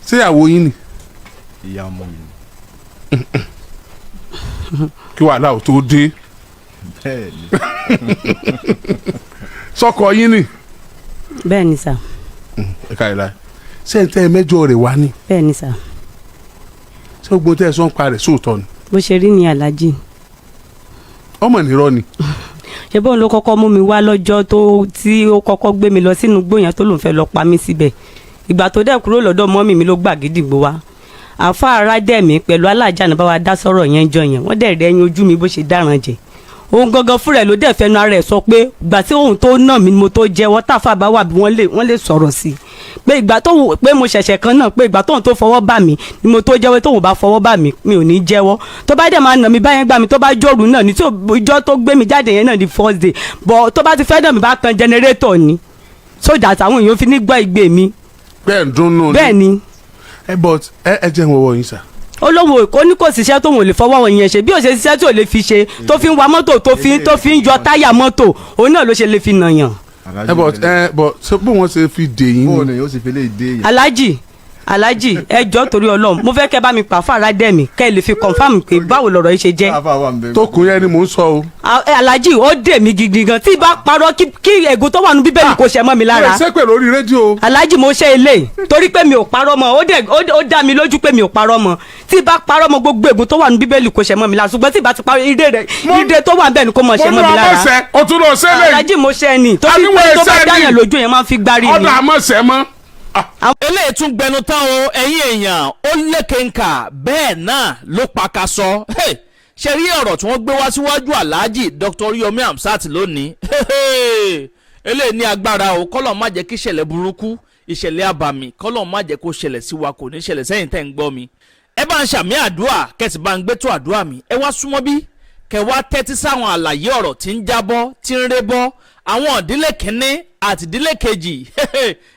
Ṣé ìyàwó yín ni? Ìyá ọmọ mi ni. Kí wàhálà ò tó dé. Bẹ́ẹ̀ ni. Sọkọ yín ni? Bẹ́ẹ̀ ni sà. Ẹ káyọ̀ láì. Ṣé ẹ tẹ́ ẹ mẹ́jọ rẹ̀ wá ni? Bẹ́ẹ̀ ni sà. Ṣé gbogbo tẹ́ ẹ sọ ń pa rẹ̀ sóòótọ́ ni? Bó ṣe rí ni, aláàjì. Ọmọ nírọ́ ni. Ṣé bóun ló kọ́kọ́ mú mi wá lọ́jọ́ tó tí ó kọ́kọ́ gbé mi lọ sínú igbó yẹn tó lòun fẹ́ lọ pa mí síbẹ̀? Ìgbà tó dẹ̀ kúrò lọ́dọ̀ mọ́mì mi ló gbà gídìgbò wá. Àfa aládẹ̀mí pẹ̀lú alájà náà bá wa dá sọ̀rọ̀ yẹn jọ yẹn. Wọ́n dẹ̀ rẹ́ ẹyin ojú mi bó ṣe dáràn jẹ. Òun gangan fúnra ẹ̀ ló dẹ̀ fẹnu ara ẹ̀ sọ pé ìgbà tí òun tó nà mí ni mo tó jẹ́wọ́. Táfà bá wà bí wọ́n lè sọ̀rọ̀ sí i pé ìgbà tóun pé mo ṣẹ̀ṣẹ̀ kan náà, pé ìgbà tóun tó fọwọ́ bà mí ni mo tó jẹ́wọ́. Tóun bá fọwọ́ bà mí, mi ò ní jẹ́wọ́. Tó bá dẹ̀ máa nà mí báyẹn gbà mí, tó bá jòrú náà ní tí ìjọ tó gbé mi jáde yẹn náà ní first day bọ̀, tó bá ti fẹ́ nà mí, bá tan generator ni so that àwọn èèyàn fi ní gbọ́ igbe mi. Bẹ́ẹ̀ ń dúnnú ni? Bẹ́ẹ̀ ni. Ẹ but ẹ jẹ́ ń wọ́wọ́ yín sà. Ó lóun ò ní kò síṣẹ́ tóun ò lè fọwọ́ wọn yẹn ṣe. Bí ó ṣe ṣiṣẹ́ tí ò lè fi ṣe, tó fi ń wa mọ́tò, tó fi ń yọ táyà mọ́tò, òun náà ló ṣe lè fi nàyàn. Ẹ but ẹ but ṣé bó wọn ṣe fi dè yín Bóun ni? ni yóò sì fi lè dé yẹn. Aláàjì, aláàjì, ẹ jọ̀ọ́, torí Ọlọ́run, mo fẹ́ kẹ́ bá mi pa fàrà dẹ̀mí kẹ́ ẹ lè fi confirm pé báwo lọ̀rọ̀ yìí ṣe jẹ́. Àfa wà ń bẹ. Tó kún yẹn ni mò ń sọ o. Aláàjì, ó dè mí gidi gan. Tí bá parọ́, kí ègún tó wà nínú Bíbélì kò ṣẹ mọ́ mi lára. Ẹ ṣépè lórí rédíò. Aláàjì, mo ṣe ilé torí pé mi ò parọ́ mọ́. Ó dẹ̀ ó dá mi lójú pé mi ò parọ́ mọ́. Tí bá parọ́ mọ́, gbogbo ègún tó wà nínú Bíbélì kò ṣẹ mọ́ mi lára. Ṣùgbọ́n tí bá ti parọ́, ire rẹ̀, ire tó wà bẹ́ẹ̀ ni kò mọ̀ ṣẹ Mo ní mọ́ mi ọmọ lára. sẹ o tún lọ sẹlẹ. Aláàjì, mo ṣe ni torí Àníwọ̀ pé tó bá ẹsẹ̀ ni. dáyàn lójú yẹn máa ń fi gbárí ni. Ọdọ àmọ sẹ mọ. Eléyìí tún gbẹnu tán o, ẹ̀yin èèyàn. Ó lékenkà, bẹ́ẹ̀ náà ló pakasọ. Hey, ṣe rí ọ̀rọ̀ tí wọ́n gbé wá síwájú Alhaji Dr. Yomi Hamsat lónìí? Hey, eléyìí ní agbára o. Kọ́lọ̀ má jẹ́ kí ìṣẹ̀lẹ̀ burúkú, ìṣẹ̀lẹ̀ àbàmì, kọ́lọ̀ má jẹ́ kó ṣẹlẹ̀ sí wa. Kò ní ṣẹlẹ̀ sẹ́yìn tẹ́ ń gbọ́ mi. Ẹ bá ń ṣàmì àdúrà, kẹsì bá ń gbé tó àdúrà mi. Ẹ wá súnmọ́ bí kẹ wá tẹ́tí sáwọn àlàyé ọ̀rọ̀ tí ń jábọ́, tí ń rébọ́, àwọn ìdílé kínní àti ìdílé kejì.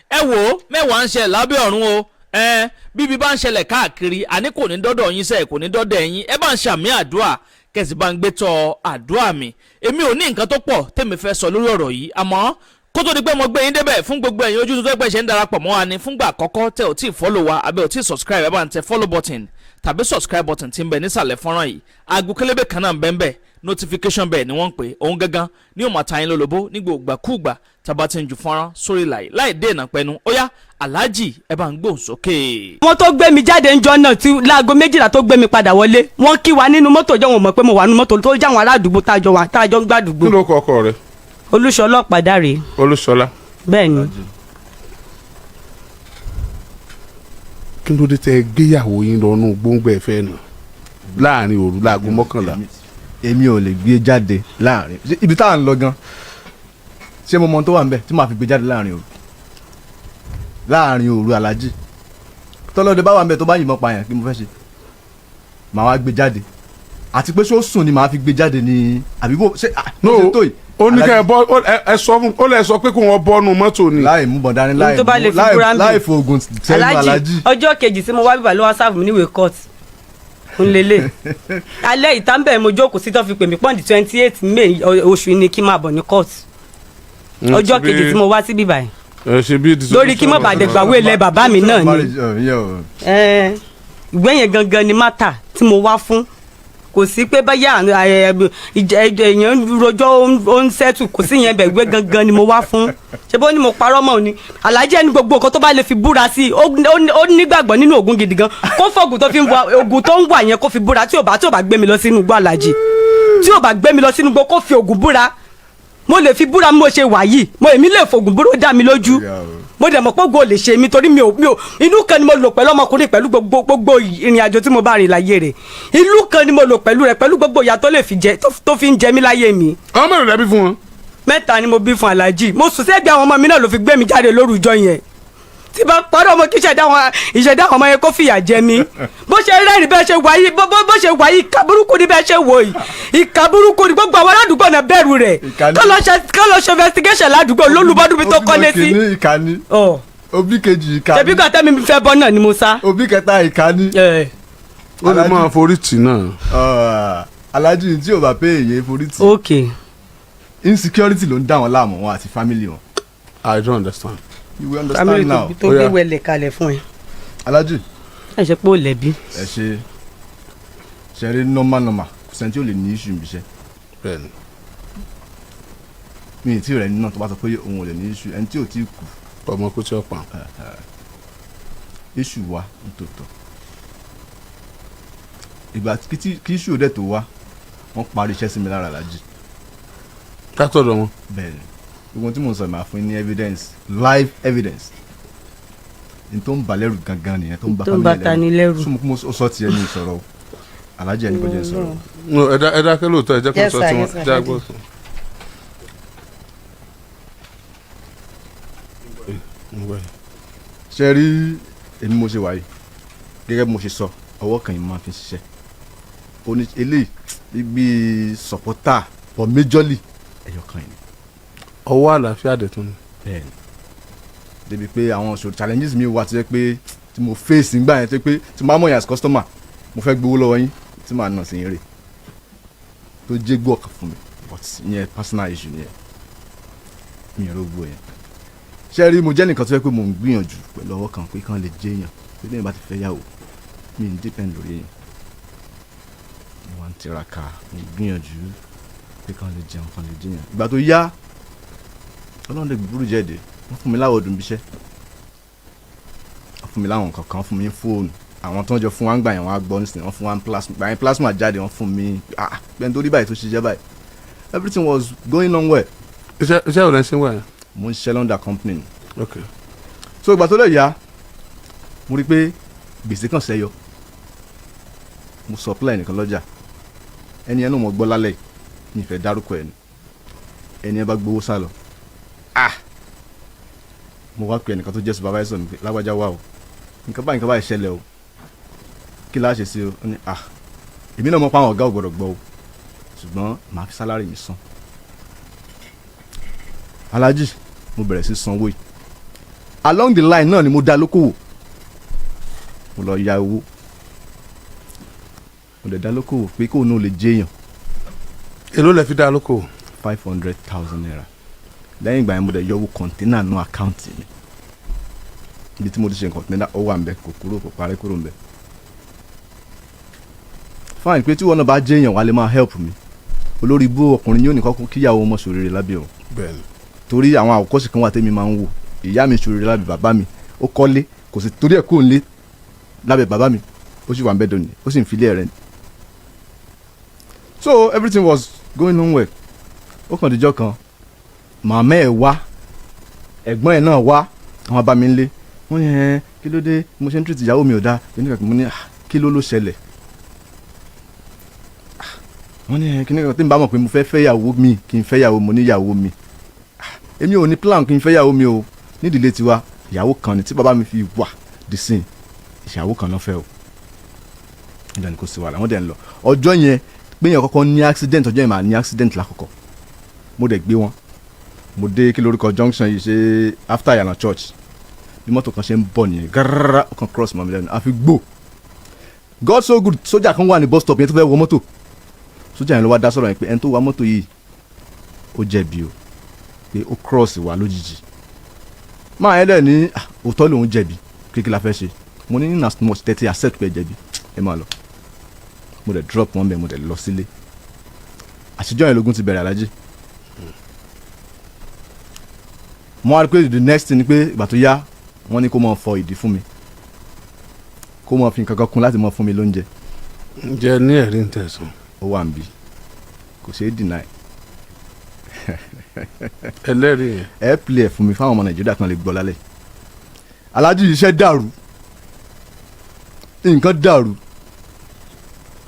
Ẹ wò ó, mẹ́wàá ń ṣẹlẹ̀ lábẹ́ ọ̀run o. Ẹ bíbí bá ń ṣẹlẹ̀ káàkiri, àní kò ní dọ́dọ̀ yín sẹ́ẹ̀, kò ní dọ́dọ̀ ẹ̀yin. Ẹ bá ń ṣàmì àdúrà, kẹsì bá ń gbé tọ́ àdúrà mi. Èmi ò ní nǹkan tó pọ̀ tèmi fẹ́ sọ lórí ọ̀rọ̀ yìí, àmọ́ kó tó di pé mo gbé yín débẹ̀, fún gbogbo ẹ̀yin ojú tuntun ẹgbẹ́ ṣe ń darapọ̀ mọ́ wa ni fúngbà àkọ́kọ́, tẹ ò tí ì follow wa àbẹ́ ò tí ì subscribe, ẹ bá ń tẹ follow button tàbí subscribe button tí ń bẹ nísàlẹ̀ fọ́nrán yìí. Aago kélébé kan náà ń bẹ ń bẹ, notification bell ni wọ́n ń pè òun gangan ní ó máa ta yín lólobó ní gbogbo ìgbàkúùgbà tá a bá ti ń ju fọ́nrán sórí láì láì dènà pẹ̀nu. Ó yá, Aláàjì, ẹ bá ń gbóhùn sókè. Wọ́n tó gbé mi jáde ńjọ́ náà tí láago 12 tó gbé mi padà wọlé, wọ́n kí wa nínú mọ́tò jọ. Wọn mọ̀ pé mo wà nínú mọ́tò tó jáwọn ará àdúgbò tá a jọ wà, tá a jọ ń gbàdúgbò. Kí ló kọ ọkọ rẹ? Olúṣọlá Ọ̀pádáre. Olúṣọlá. Bẹ́ẹ̀ ni. Kí ló dé tẹ ẹ gbéyàwó yín lọ́nù gbóngbẹ́ ẹ̀fẹ́ nù láàrin òru láago 11? Èmi ò lè gbé jáde láàrin. Ṣé ibi tá à ń lọ gan, ṣé mo mọ ohun tó wà ń bẹ tí màá fi gbé jáde láàrin òru? Láàrin òru, alájì, tọ́lọ́dẹ bá wà ń bẹ, tó bá yìnbọn pààyàn, kí mo fẹ́ ṣe? Màá wá gbé jáde? Àti pé ṣó sùn ni màá fi gbé jáde ni, àbí bó ṣe No. bó ṣe tó yìí? Ó ní kẹ́ ẹ bọ́ ẹ sọ fún ó lẹ sọ pé kó wọn bọ́nu mọ́tò ni. Láì mú bọ̀ dání, láì Tó bá lè fi búra ń bì. láì fògùn sẹ́nu, alájì. Ọjọ́ kejì tí mo wá bíbà ló wá serve mi níwèé court ńlẹ́lẹ̀. Alẹ́ ìtàǹbẹ̀ mo jókòó sí tó fi pè mí pọ́ǹdì 28 May oṣù yìí ni kí n máa bọ̀ ní court. Ọjọ́ kejì tí mo wá sí bíbà yìí. Ẹ ṣe bí Lórí kí má bàa dẹ̀gbàwé ilẹ̀ bàbá mi náà ni. Ìwé yẹn gangan ni matter tí mo wá fún. Kò sí pé báyà èèyàn rojọ́, ó ń settle, kò sí yẹn bẹ̀. Ìwé gangan ni mo wá fún. Ṣé bó ni mo parọ́ mọ́ ni, aláàjì? Ẹni gbogbo nǹkan tó bá lè fi búra sí i, ó nígbàgbọ́ nínú Ògún gidi gan. Kó fọ̀gùn tó fi ń wa Ògùn tó ń wà yẹn, kó fi búra. Tí ò bá gbé mi lọ sínú igbó, aláàjì, tí ò bá gbé mi lọ sínú igbó, kó fi Ògùn búra. Mo lè fi búra bí mo ṣe wà yìí. Mo èmi lè fògùn búra, ó dá mi lójú. Mo dẹ̀ mọ̀ pé ògo ò lè ṣe mí torí mi ò inú kan ni mo lò pẹ̀lú ọmọkùnrin, pẹ̀lú gbogbo ìrìn àjò tí mo bá rìn láyé rẹ̀. Ìlú kan ni mo lò pẹ̀lú rẹ̀, pẹ̀lú gbogbo ìyà tó lè fi jẹ tó fi ń jẹ mí láyé mi. Àwọn mẹ́rin lẹ́bí fún wọn? Mẹ́ta ni mo bí fún aláàjì. Mo sùn sẹ́gbẹ̀ẹ́ àwọn ọmọ mi náà ló fi gbé mi jáde lóru ìjọ yẹn. Tí bá parọ́ ọmọ, kí ìṣẹ̀dá àwọn ọmọ yẹn kó fìyà jẹ mí. Bó ṣe rẹ́rìn bẹ́ẹ̀ ṣe wáyé, bó ṣe wáyé, ìka burúkú ni. Bẹ́ẹ̀ ṣe wò yìí, ìka burúkú ni. Gbogbo àwọn aládùúgbò náà bẹ̀rù rẹ̀. Ìkà ni. Kọ́ lọ ṣe investigation ládùúgbò lólùbọ́dún mi tó kọ́lé sí. Òbí kìíní, ìkà ni. Ọ̀. Òbí kejì, ìkà Ṣebí ni. gbà tẹ́mi fẹ́ bọ́ náà ni mo sá. Òbí kẹta, ìkà ni. Ẹ̀, Ó lè máa forí tì náà. Ah, alájì, tí ò bá pé èyí forí tì. Ok. Insecurity ló ń dá wọn láàmú, wọn àti family wọn. I don't understand. You will understand Family now. tó Ó gbé yá. wẹlẹ̀ kalẹ̀ fún ẹ. Alájì. Ẹ ṣe pé ó lẹ̀bi. Ẹ ṣe ṣe rí, normal normal, kò sẹ́ni tí ò lè ní issue níbi iṣẹ́. Bẹ́ẹ̀ni. Mi ì tí rẹ̀ nínú tó bá sọ pé òun ò lè ní issue, ẹni tí ò tí kú. Ọmọ kó tí ó pa. Issue wa nítòótọ́, ìgbà kí issue dẹ̀ tó wá, wọ́n parí iṣẹ́ sí mi lára, Alájì. Látọ̀dọ̀ wọn. Bẹ́ẹ̀ ni, gbogbo tí mo sọ, máa fún yín ní evidence, live evidence n tó ń bà lẹ́rù gangan nìyẹn, tó ń bà Tó ń bà family ta ni lẹ́rù. Súnmọ́ kí mo sọ tiẹ̀ ní ìsọ̀rọ̀ o, Alájì, ẹni kò jẹ́ sọ̀rọ̀ o. No, ẹ dákẹ́ lóòótọ́, ẹ jẹ́ kó Yes, sọ sir, tiwọn yes, sir. já gbọ́ sọ. Ṣe rí, èmi mo ṣe wáyé, gẹ́gẹ́ bí mo ṣe sọ, ọwọ́ kan yìí máa fi ṣiṣẹ́. Ó ní eléyìí bíi supporter, but majorly ẹyọ kan yìí. Ọwọ́ àlàáfíà dẹ̀ tún ni. Bẹ́ẹ̀ni, débi pé àwọn ìṣòro, challenges mi wà tó jẹ́ pé tí mo face nígbà yẹn, tó jẹ́ pé tí mo bá mọ̀ yín as customer, mo fẹ́ gbowó lọ́wọ́ yín, tí màá nà sí yín rè tó jẹ́ gbọ́ ọ̀kan fún mi, but ìyẹn personal issue nìyẹn, mi ò rógbó yẹn. Ṣé rí, mo jẹ́ nìkan tó jẹ́ pé mo ń gbìyànjú pẹ̀lú ọwọ́ kan pé kán lè jẹ́ èèyàn, pé lẹ́yìn bá ti fẹ́ yàwó, mi ń depend lórí èèyàn. Mo wá ń tiraka, mo ń gbìyànjú pé kán lè jẹun, kán lè jẹ́ èèyàn. Ìgbà tó yá, Ọlọ́run lè gbúrú jẹ́ẹ̀dẹ̀, wọ́n fún mi láwọ̀ ọdún bíṣẹ́, wọ́n fún mi láwọn nǹkan kan, wọ́n fún mi ní fóònù. Àwọn tó ń jọ fún wa ń gbà yẹn, wọ́n á gbọ́ nísìnyí. Wọ́n fún wa ń plasma, gbà yẹn plasma jáde, wọ́n fún mi, ah, gbẹ́ni tó rí báyìí, tó ṣiṣẹ́ báyìí, everything was going on well. Iṣẹ́ ò lẹ́ ṣe wà yẹn. Mo ń ṣiṣẹ́ London company. Ok. So ìgbà tó lè yá, mo rí i pé gbèsè kan ṣẹ́yọ. Mo supply nìkan lọ́jà, ẹni yẹn náà mo gbọ́ lálẹ́ yìí, mi fẹ́ dárúkọ ẹ̀ ni. Ẹni yẹn bá gbowó sá lọ. Ah, mo wá pe ẹnìkan tó jẹ́ supervisor mi pé, "Lágbájá, wá o, nǹkan báyìí, nǹkan báyìí ṣẹlẹ̀ o, kí la ṣe sí o?" Ó ní, "Ah, èmi náà mọ̀ pé àwọn ọ̀gá ò gbọ́dọ̀ gbọ́ o, ṣùgbọ́n màá fi salary mi san." Alhaji, mo bẹ̀rẹ̀ sí sanwó yìí. Along the line náà ni mo dá lókòwò, mo lọ ya owó, mo dẹ̀ dá lókòwò pé kóun náà lè jẹ́yàn. Èló lẹ fi dá lóko? ₦500,000. Lẹ́yìn ìgbà yẹn, mo dẹ̀ yọ owó container nú account mi. Ibi tí mo ti ṣe container, ó wà ń bẹ, kò kúrò, kò parí kúrò ń bẹ. Fine, pé tí wọn náà bá jẹ́yàn, wà lè máa help mi. Olórí ibú ọkùnrin yóò ní kọ́kọ́ kíyàwó ọmọ sòrèrè lábẹ́ o. Bẹ́ẹ̀ni. Torí àwọn àwòkọ́ṣe kan wà tẹ́mi máa ń wò. Ìyá mi sòrèrè lábẹ́ bàbá mi, ó kọ́lé, kò sì torí ẹ̀ kúrò nílé lábẹ́ bàbá mi, ó sì wà ń bẹ́ dòní, ó sì ń filé rẹ̀ ni. So everything was going on well. Ó kàn díjọ́ kan, màmá ẹ̀ wá, ẹ̀gbọ́n ẹ̀ náà wá, àwọn bá mi ń lé. Wọ́n ní, "Ẹ kí ló dé? Mo ṣe ń treat ìyàwó mi ò dáa." Kíní kan mo ní, "Ah, kí ló ṣẹlẹ̀?" Ah, wọ́n ní, "Ẹ kíní kan tí n bá mọ̀ pé mo fẹ́ fẹ́ ìyàwó mi, kí n fẹ́ ìyàwó." Mo ní ìyàwó mi. Ah, èmi ò ní plan kí n fẹ́ ìyàwó mi o. Nídìílé tiwa, ìyàwó kan ni tí bàbá mi fi wà dì sí, ìyàwó kan náà fẹ́ o. Ìjọ ni kò sí wàhálà, wọ́n dẹ̀ ń lọ. Ọjọ́ yẹn pé yẹn kọ́kọ́ ní accident, ọjọ́ yẹn máa ní accident lákọ̀ọ́kọ́. Mo dẹ̀ gbé wọn, mo dé, kí lórúkọ junction yìí ṣe, after Yànà church, bí mọ́tò kan ṣe ń bọ̀ nìyẹn, gárárá, ó kàn cross mọ́ mi lẹ́nu, àfi gbò. God so good, sójà kan wà ní bus stop yẹn tó fẹ́ wọ mọ́tò. Sójà yẹn ló wá dá sọ̀rọ̀ yẹn pé ẹni tó wa mọ́tò yìí, ó jẹ̀bi o, pé ó cross wá lójijì. Máa yẹn dẹ̀ ní, "Ah, òótọ́ lòun jẹ̀bi, kí kí la fẹ́ ṣe?" Mo ní, "In as much tẹ́tí accept pé ẹ jẹ̀bi, ẹ máa lọ." Mo dẹ̀ drop wọn bẹ́ẹ̀, mo dẹ̀ lọ sílé. Àtijọ́ yẹn lógún ti bẹ̀rẹ̀, Alájí. Mo wá rí pé the next thing ni pé ìgbà tó yá, wọ́n ní kó máa fọ ìdí fún mi, kó máa fi nǹkan kan kún láti máa fún mi lóúnjẹ. Ǹjẹ́ ní ẹ̀rí ń tẹ̀sán? Ó wà ń bí, kò ṣeé deny. Ẹlẹ́rìí yẹn. Ẹ play ẹ̀ fún mi fáwọn ọmọ Nàìjíríà kan lè gbọ́ lálẹ́. Alájí, iṣẹ́ dàrú, nǹkan dàrú,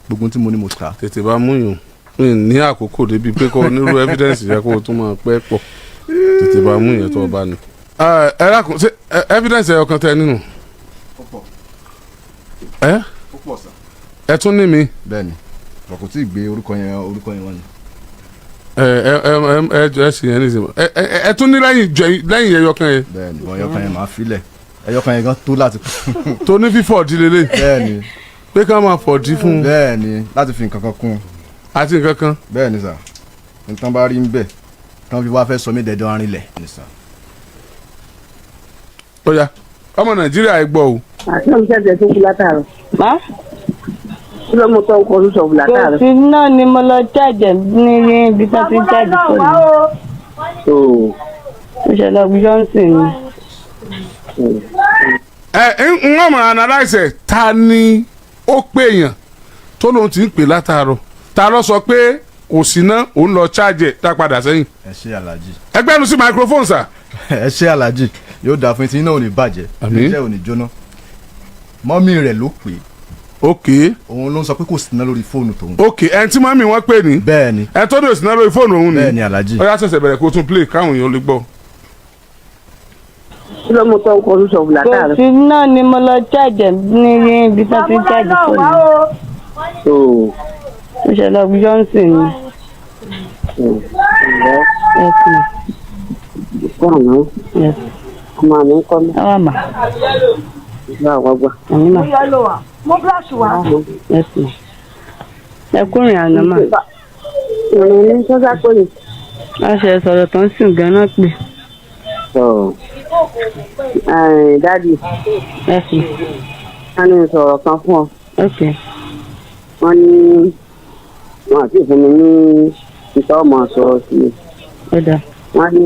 gbogbo tí mo ní mo ta. Tètè bá mú yùn mi ní àkókò débi pé kó onírú evidence yẹ kó o tún máa pẹ́ pọ̀. Tètè bá mú yẹn tó o bá ní. Ẹ rákùn ṣé evidence ẹ̀ ọkàn tẹ nínú. Ó pọ̀. Ẹ Ó pọ̀ sà. Ẹ tún ní mi. Bẹ́ẹ̀ni, kò tí ì gbé orúkọ yẹn, orúkọ yẹn wá ni. Ẹ ẹ ẹ ẹ ẹ ẹ sì yẹn nísìnyí. Ẹ ẹ ẹ tún ní lẹ́yìn jẹ lẹ́yìn ẹyọ kan yẹn. Bẹ́ẹ̀ni, bọ́n ẹyọkan yẹn máa filẹ̀, ẹyọkan yẹn gan tó láti. Tó ní fífọ̀ di lélẹ̀. Bẹ́ẹ̀ni. Pé ká máa fọ̀ di fún un. Bẹ́ẹ̀ni, láti fi nǹkan kan kún. Àti nǹkan kan. Bẹ́ẹ̀ni sà, nǹkan bá rí ń bẹ̀ tán fi wá fẹ́ sọ mí dẹ̀dọ̀ arinlẹ̀ ni sà. Ó yá. Ọmọ Nàìjíríà, ẹ gbọ́ o. Àti ọmọ sẹ́sẹ̀ tó kú látàrọ̀. Má Kí ló mú tó ń kọlu sọ̀bù kò látàrọ̀? sí náà ni mo lọ jáde ní ibi tó ti jáde fóònù. Tó Mo ṣe lọ Johnson ni. Ẹ ń wọ́n mọ̀ analyse ẹ̀. Ta ni ó pè yàn tó lóun ti ń pè látàárọ̀? Ta ló sọ pé kò sí ná, òun lọ charge ẹ̀ tá padà sẹ́yìn? Ẹ ṣe, Alhaji. Ẹgbẹ́nu sí microphone, sir. Ẹ ṣe, Alhaji. Yóò dáa fún yín, tí iná ò ní bàjẹ́. Àmín. Iṣẹ́ ò ní jóná. Mummy rẹ̀ ló pè é. Òun ló ń sọ pé kò sí iná lórí fóònù tòun. Ok, ẹni tí mummy wọn pè ní Bẹ́ẹ̀ ni. ẹ tó ní òsì náà lórí fóònù òun ni. Bẹ́ẹ̀ ni, Alhaji. Ó yá, ṣẹ̀ṣẹ̀ bẹ̀rẹ̀, kó tún play káwọn èèyàn lè gbọ́. Kí ló mú tó ń kọlu sọ̀bù Kò látàrọ̀? sí náà ni mo lọ jáde ní ibi tó ti jáde fóònù. Tó Mo ṣe lọ Johnson ni. Ǹlẹ́. Yes ma. Kọ́ àná. Yes. Ọmọ mi ń kọ́ mi. Ẹ wà mà. Ìgbà àwọn gbà. Àmì mà. Yes ma. Ẹ kúrìn àná mà. Ìrìn ní sọ́sá pé ní. Wọ́n ṣe sọ̀rọ̀ tó ń sìn gan-an pè. Tó daddy, Yes ma. wọ́n ní sọ̀rọ̀ kan fún ọ. Ok. Wọ́n ní wọn àti ìfún mi ní ìtọ́ ọmọ sọ̀rọ̀ sí i. Ó dà. Wọ́n ní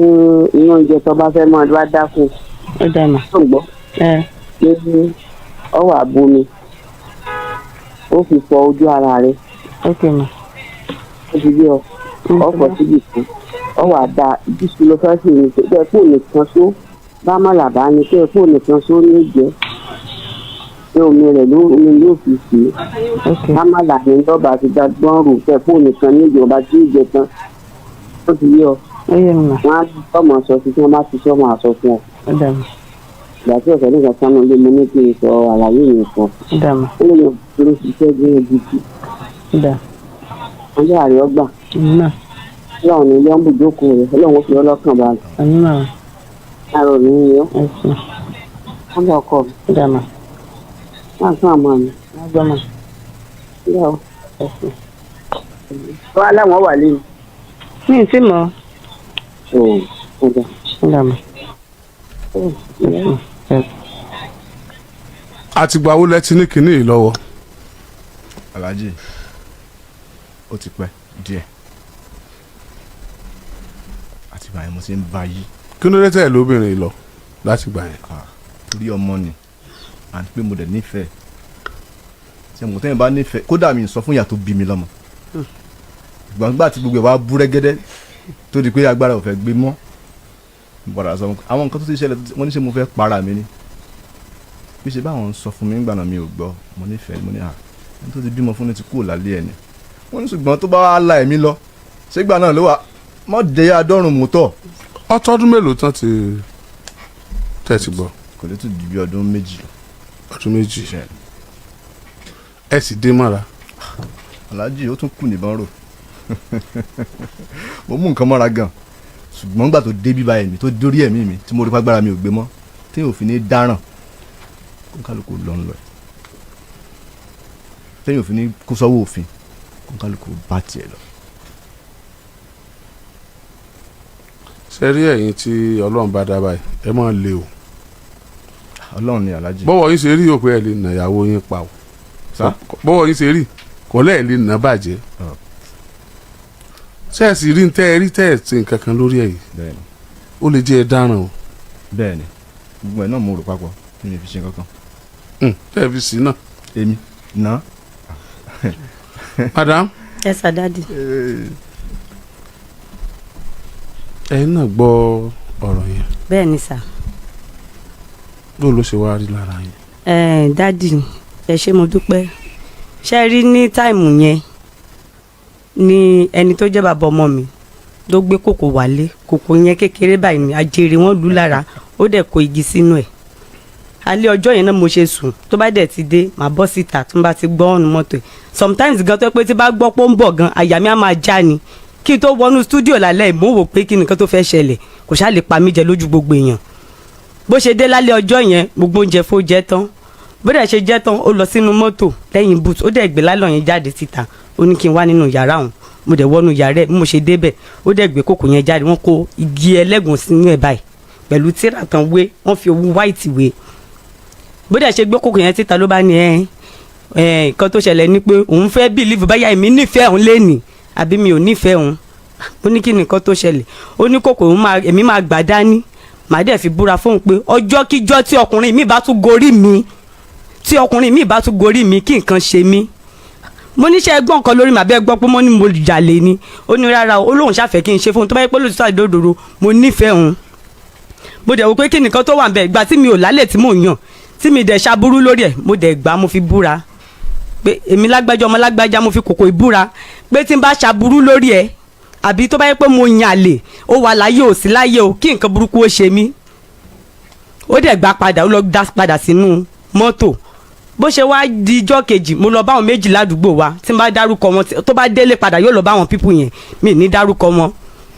inú oúnjẹ tó bá fẹ́ máa wá dákun. Ó dà mà. Tó ń gbọ́? Ẹ. Pé ọwọ́ àbomi ó fi fọ ojú ara rẹ̀. Ok ma. Ó fi bí ọ ọkọ̀ síbì kan, ọwọ́ àdá ìdísù ló fẹ́ sí ní pé kó nìkan só bá má làbá ni pé kó nìkan só ní jẹ́ pé omi rẹ̀ ló omi yóò fi sí i. Ok. Bá má là ní lọ́ba ti gba gbọ́n rò pé kó nìkan ní ìjọba tí ì jẹ tán, ó ti yé ọ? Ó yé mi mà. Wọn á tọmọ sọ sí tí wọn bá ti sọ máa sọ fún ọ. Ó dà mà. Ìgbà tí ọ̀sẹ̀ nìkan sánú lé mo ní kí n sọ àlàyé yẹn fún ọ. Ó dà mà. Ó lè yàn tó ń ṣiṣẹ́ gbé gidi. Ó dà. Wọn jẹ́ àrẹ ọgbà. Àmì mà. Ọlọ́run ní yọ́ǹbù jókòó rẹ̀, Ọlọ́run ó fi ọlọ́kàn balẹ̀. Àmì mà. Àrò mi ń yọ. Yes ma. Wọ́n bá ọkọ mi. Ó dà mà. Wọ́n fún àmọ́ mi. Wọ́n gbọ́ mà. Yà ó. Yes ma. Wọ́n á láwọn wà lẹ́yìn. Mi ì tí mọ̀. Ọ̀ ọ̀dà. Ó dà mà. Yes ma. Yes. Àtìgbà wo lẹ ti ní kinní yìí lọ́wọ́? Alhaji, ó ti pẹ́ díẹ̀. Àtìgbà yẹn mo ti ń bá yí. Kí ló dé tẹ̀ lóbìnrin yìí lọ látìgbà yẹn? Ah, torí ọmọ ni, àti pé mo dẹ̀ nífẹ̀ẹ́. Ṣe mo tẹ́yìn bá nífẹ̀ẹ́, kódà mi sọ fún ìyá tó bí mi lọ́mọ. Ìgbàgbà tí gbogbo ẹ̀ wá bú rẹ́gẹ́dẹ́ tó di pé agbára ò fẹ́ gbé mọ́, mo padà sọ fún àwọn nǹkan tó ti ṣẹlẹ̀. Wọ́n ní ṣe mo fẹ́ para mi ni, bí ṣe báwọn ń sọ fún mi nígbà náà, mi ò gbọ́. Mo nífẹ̀ẹ́, mo ní à ẹni tó ti bímọ fún ni ti kúrò lálẹ́ ẹ̀ ni. Wọ́n ní ṣùgbọ́n tó bá wá la ẹ̀mí lọ, ṣégbà náà ló wà mọ́ dé adọ́rùn mọ́tọ̀. Ọtọ́dún mélòó tán ti tẹ̀ ti gbọ́? Kò lè tún ju bí ọdún 2 lọ. Ọdún 2. Ẹ sì dé mọ́ra. Aláàjì, ó tún kù níbọn rò. Mo mú nǹkan mọ́ra gan, ṣùgbọ́n gbà tó dé bíbá ẹ̀mí tó dórí ẹ̀mí mi tí mo rí pàgbára mi ò gbé mọ́, tí yóò fi ní dáràn kó kálukú lọ ń lọ ẹ̀, tí yóò fi ní kó sọ́wọ́ òfin, kó kálukú bá tiẹ̀ lọ. Ṣe rí ẹ̀yin tí Ọlọ́run bá dá báyìí, ẹ máa le o. Ọlọ́run ni, Aláàjì. Bọ́wọ́ yín ṣe rí òpin ẹ̀ lè nà ìyàwó yín pa o. Sá? Bọ́wọ́ yín ṣe rí kò lẹ́ẹ̀ lè nà bàjẹ́. Ah. Ṣé ẹ sì rí tẹ́ ẹ rí tẹ́ ẹ ṣe nǹkan kan lórí ẹ̀ yìí? Bẹ́ẹ̀ni. Ó lè jẹ́ ẹ dáràn o. Bẹ́ẹ̀ni, gbogbo ẹ̀ náà mo rò papọ̀ kí ni fi ṣe kankan. Tẹ́ ẹ fi sí náà. Èmi ná. Madam. Yes sir, daddy. Ẹ̀yin náà gbọ́ ọ̀rọ̀ yẹn? Bẹ́ẹ̀ ni sir. Bó ló ṣe wá rí lára yín? Ẹ daddy, ẹ ṣé, mo dúpẹ́. Ṣe rí ní time yẹn ni ẹni tó jẹ́ bàbá ọmọ mi ló gbé kòkò wálé. Kòkò yẹn kékeré báyìí ni, ajere wọn lù lára, ó dẹ̀ kó igi sínú ẹ̀. Alẹ́ ọjọ́ yẹn náà mo ṣe sùn. Tó bá dẹ̀ ti dé, màá bọ́ síta. Tó bá ti gbọ́ ọ̀nù mọ́tò ẹ̀, sometimes gan tó pé tí bá gbọ́ pé ó ń bọ̀ gan, àyà mi á máa já ni. Kí n tó wọnú studio lálẹ́, mo wò pé kí nìkan tó fẹ́ ṣẹlẹ̀, kò ṣáà lè pa mí jẹ lójú gbogbo èèyàn. Bó ṣe dé lálẹ́ ọjọ́ yẹn, gbogbo oúnjẹ fó jẹ tán. Bó dẹ̀ ṣe jẹ́ tán, ó lọ sínú mọ́tò lẹ́yìn boot, ó dẹ̀ gbé lálọ́ yẹn jáde síta. Ó ní kí n wá nínú yàrá òun. Mo dẹ̀ wọnú yàrá ẹ̀. Bí mo ṣe débẹ̀, ó dẹ̀ gbé kòkò yẹn jáde, wọ́n kó igi ẹlẹ́gùn sínú ẹ̀ báyìí pẹ̀lú tíra tán wé, wọ́n fi owó white wé. Bó dẹ̀ ṣe gbé kòkò yẹn síta ló bá ní ẹ ẹ nǹkan tó ṣẹlẹ̀ ni pé òun fẹ́ believe báyà èmi nífẹ̀ẹ́ òun lénìí àbí mi ò nífẹ̀ẹ́ òun. Ó ní kí ni nǹkan tó ṣẹlẹ̀? Ó ní kòkò òun máa, èmi máa gbà dání, màá dẹ̀ fi búra fóun pé ọjọ́ kíjọ́ tí ọkùnrin mi bá tún gorí mi, tí ọkùnrin mi bá tún gorí mi, kí nǹkan ṣe mí. Mo ní ṣe ẹgbọ́n kan lórí màbẹ́ gbọ́ pé mo ní mo jalè ni. Ó ní rárá o, ó lóun ṣàfẹ́ kí n ṣe fóun tó bá yẹ pé lóòótọ́ àdódòdó mo nífẹ̀ẹ́ òun. Mo dẹ̀ wò pé kí nìkan tó wà ń bẹ̀, ìgbà tí mi ò lálẹ́ tí mò ń yàn, tí mi dẹ̀ ṣaburú lórí ẹ̀, mo dẹ̀ gbà, mo fi búra pé èmi lágbájá, ọmọ lágbájá, mo fi kòkò ìbúra pé tí n bá ṣaburú lórí ẹ̀ àbí tó bá yẹ pé mo yàn àlè, ó wà láyé ò sí láyé o, kí nǹkan burúkú ó ṣe mí. Ó dẹ̀ gbà padà, ó lọ dá padà sínú mọ́tò. Bó ṣe wá di ijọ́ kejì, mo lọ bá àwọn méjì ládùúgbò wa tí n bá dárúkọ wọn, tó bá délé padà yóò lọ bá àwọn people yẹn. Mi ní dárúkọ wọn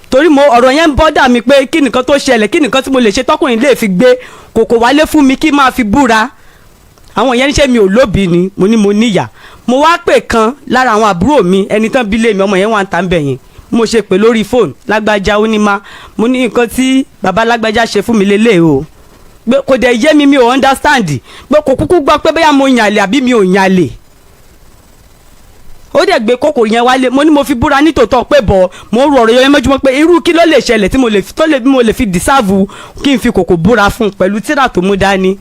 torí mo ọ̀rọ̀ yẹn ń bọ́dà mi pé kí nìkan tó ṣẹlẹ̀, kí nìkan tí mo lè ṣe tọkùnrin lè fi gbé kòkò wálé fún mi kí máa fi búra. Àwọn yẹn níṣẹ́ mi ò lóbi ni. Mo ní mo níyà. Mo wá pè kan lára àwọn àbúrò mi, ẹni tán bí lé mi, ọmọ yẹn wà ń ta ń bẹ̀ yẹn. Mo ṣe pè lórí fóònù, lágbájá, ó ní má. Mo ní nǹkan tí bàbá lágbájá ṣe fún mi lélẹ̀ o, pé kò dẹ̀ yé mi, mi ò understand, pé kò kúkú gbọ́ pé bóyá mo yànlè àbí mi ò yànlè. Ó dẹ̀ gbé kókò yẹn wálé. Mo ní mo fi búra nítòótọ́ pé bọ̀ mo ń rọrọ̀ yẹn mọ́júmọ́ pé irú kí ló lè ṣẹlẹ̀ tí mo lè tó lè mo lè fi deserve kí n fi kòkò búra fún un pẹ̀lú tíra tó mú dání.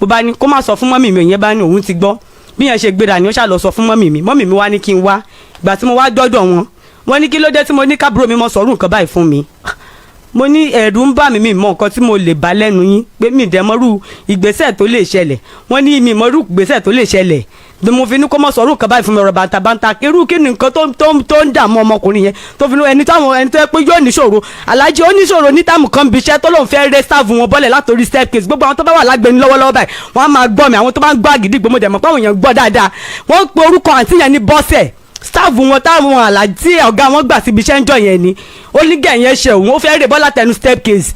Mo bá ní kó má sọ fún mummy mi. Òyìn bá ní òun ti gbọ́. Bí yẹn ṣe gbéra ni ó ṣà lọ sọ fún mummy mi. Mummy mi wá ní kí n wá. Ìgbà tí mo wá dọ́dọ̀ wọn, wọ́n ní kí ló dé tí mo ní kábúrò mi mọ́ sọ̀rọ̀ nǹkan báyìí fún mi. Mo ní ẹ̀rù ń bà mí, mi mọ nǹkan tí mo lè bá lẹ́nu yín, pé mi dẹ̀ mọ́rú ìgbésẹ̀ tó lè ṣẹlẹ̀. Wọ́n ní mi mọ́rú ìgbésẹ̀ tó lè ṣẹlẹ̀ ni mo fi ní kó mọ̀ sọ̀rọ̀ nǹkan báyìí fún mi. Ọ̀rọ̀ bàǹtàbàǹtà, irú kí ni nǹkan tó ń dààmú ọmọkùnrin yẹn tó fi ní ẹni táwọn ẹni tó yẹ pé yóò níṣòro? Alájí, ó níṣòro ní táàmù kan bí iṣẹ́ tó lóun fẹ́ rẹ́ staff wọn bọ́lẹ̀ látòrí staircase. Gbogbo àwọn tó bá wà lágbẹni lọ́wọ́lọ́wọ́ báyìí, wọ́n á máa gbọ́ mi. Àwọn tó bá ń gbọ́ àgídìgbò, mo dẹ̀ mọ̀ pé àwọn èèyàn gbọ́ dáadáa. Wọ́n pe orúkọ àǹtí yẹn ní Bọ́sẹ̀, staff wọn táwọn àlàjí ọ̀gá wọn gbà síbi iṣẹ́ ń jọ yẹn ni. Ó ní gẹ̀ yẹn ṣe òun, ó fẹ́ rè bọ́lá tẹnu staircase.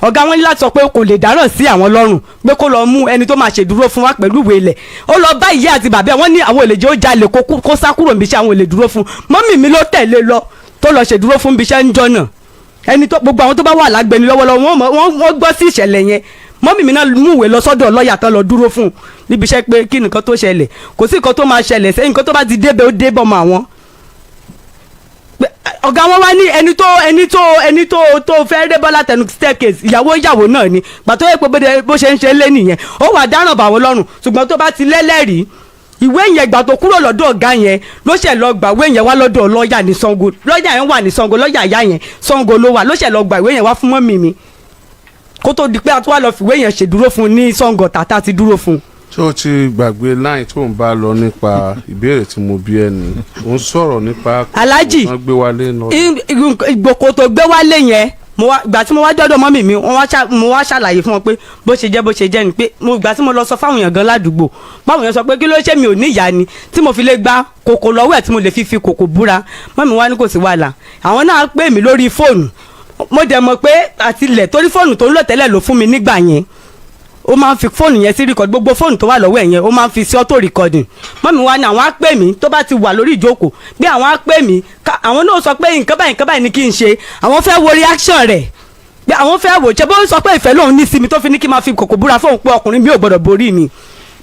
Ọ̀gá wọn ní láti sọ pé kò lè dáràn sí àwọn lọ́rùn, pé kó lọ mú ẹni tó máa ṣèdúró fún wa pẹ̀lú ìwé ilẹ̀. Ó lọ bá ìyá àti bàbá ẹ̀, wọ́n ní àwọn olè jẹ́ ó jalè, kó sá kúrò níbi iṣẹ́, àwọn olè dúró fún. Mummy mi ló tẹ̀lé lọ tó lọ ṣèdúró fún níbi iṣẹ́ ń jọ náà. Ẹni tó gbogbo àwọn tó bá wà lágbẹni lọ́wọ́lọ́wọ́, wọ́n gbọ́ sí ìṣẹ̀lẹ̀ yẹn. Mummy mi náà mú ìwé lọ sọ́dọ̀ lọ́ọ̀yà tán lọ dúró fún un níbi iṣẹ́ pé kí nǹkan tó ṣẹlẹ̀, kò sí nǹkan tó máa ṣẹlẹ̀ sẹ́yìn, nǹkan tó bá ti débẹ̀ ó débọ̀ mọ́ àwọn. Pé, ọ̀gá wọn wá ní ẹni tó fẹ́ ré bọ́lá tẹnu staircase, ìyàwó ìyàwó náà ni. Gbàtọ́ yẹ pé bó ṣe ń ṣe lé nìyẹn, ó wà dáràn bà wọ́n lọ́rùn. Ṣùgbọ́n tó bá ti lẹ́lẹ́rìí ìwé yẹn, ìgbà tó kúrò lọ́dọ̀ ọ̀gá yẹn ló ṣẹ̀ lọ gbà ìwé yẹn wá lọ́dọ̀ lọ́ọ̀yà ní Ṣàngó. Lọ́ọ̀yà yẹn wà ní Ṣàngó, lọ́ọ̀yà ìyá yẹn Ṣàngó ló wà. Ló ṣẹ̀ lọ gbà ìwé yẹn wá fún mummy mi kó tó di pé a tún wá lọ fìwé yẹn ṣèdúró fún un ní Ṣàngó tàtà ti dúró fún un. Ṣé o ti gbàgbé line tó ń bá lọ nípa ìbéèrè tí mo bí ẹ ní? Ò ń sọ̀rọ̀ nípa Alhaji. wọ́n gbé wálé lọ. Ìgbòkò tó gbé wálé yẹn, mo wá ìgbà tí mo wá dọ́dọ̀ mummy mi, wọ́n wá mo wá ṣàlàyé fún wọn pé bó ṣe jẹ́, bó ṣe jẹ́ ni pé mo ìgbà tí mo lọ sọ fáwọn èèyàn gan ládùúgbò, báwọn èèyàn sọ pé kí ló ṣe mi ò ní ìyá ni tí mo fi lè gba kòkò lọ́wọ́ ẹ̀, tí mo lè fi kòkò búra. Mummy wá ní kò sí wàhálà. Àwọn náà pè mí lórí fóònù. Mo dẹ̀ mọ̀ pé àtilẹ̀ torí fóònù tó ń lò tẹ́lẹ̀ ló fún mi nígbà yẹn, ó máa ń fi fóònù yẹn sí record. Gbogbo fóònù tó wà lọ́wọ́ ẹ̀ yẹn, ó máa ń fi sí auto recording. Mummy wa ni àwọn á pè mí tó bá ti wà lórí ìjókòó, pé àwọn á pè mí, àwọn náà sọ pé nǹkan báyìí, nǹkan báyìí ni kí n ṣe. Àwọn fẹ́ wo reaction rẹ̀, pé àwọn fẹ́ wò ṣe bó sọ pé ìfẹ́ lòun ní sí mi tó fi ní kí n máa fi kòkò búra fóun pé ọkùnrin mi ò gbọ́dọ̀ borí mi.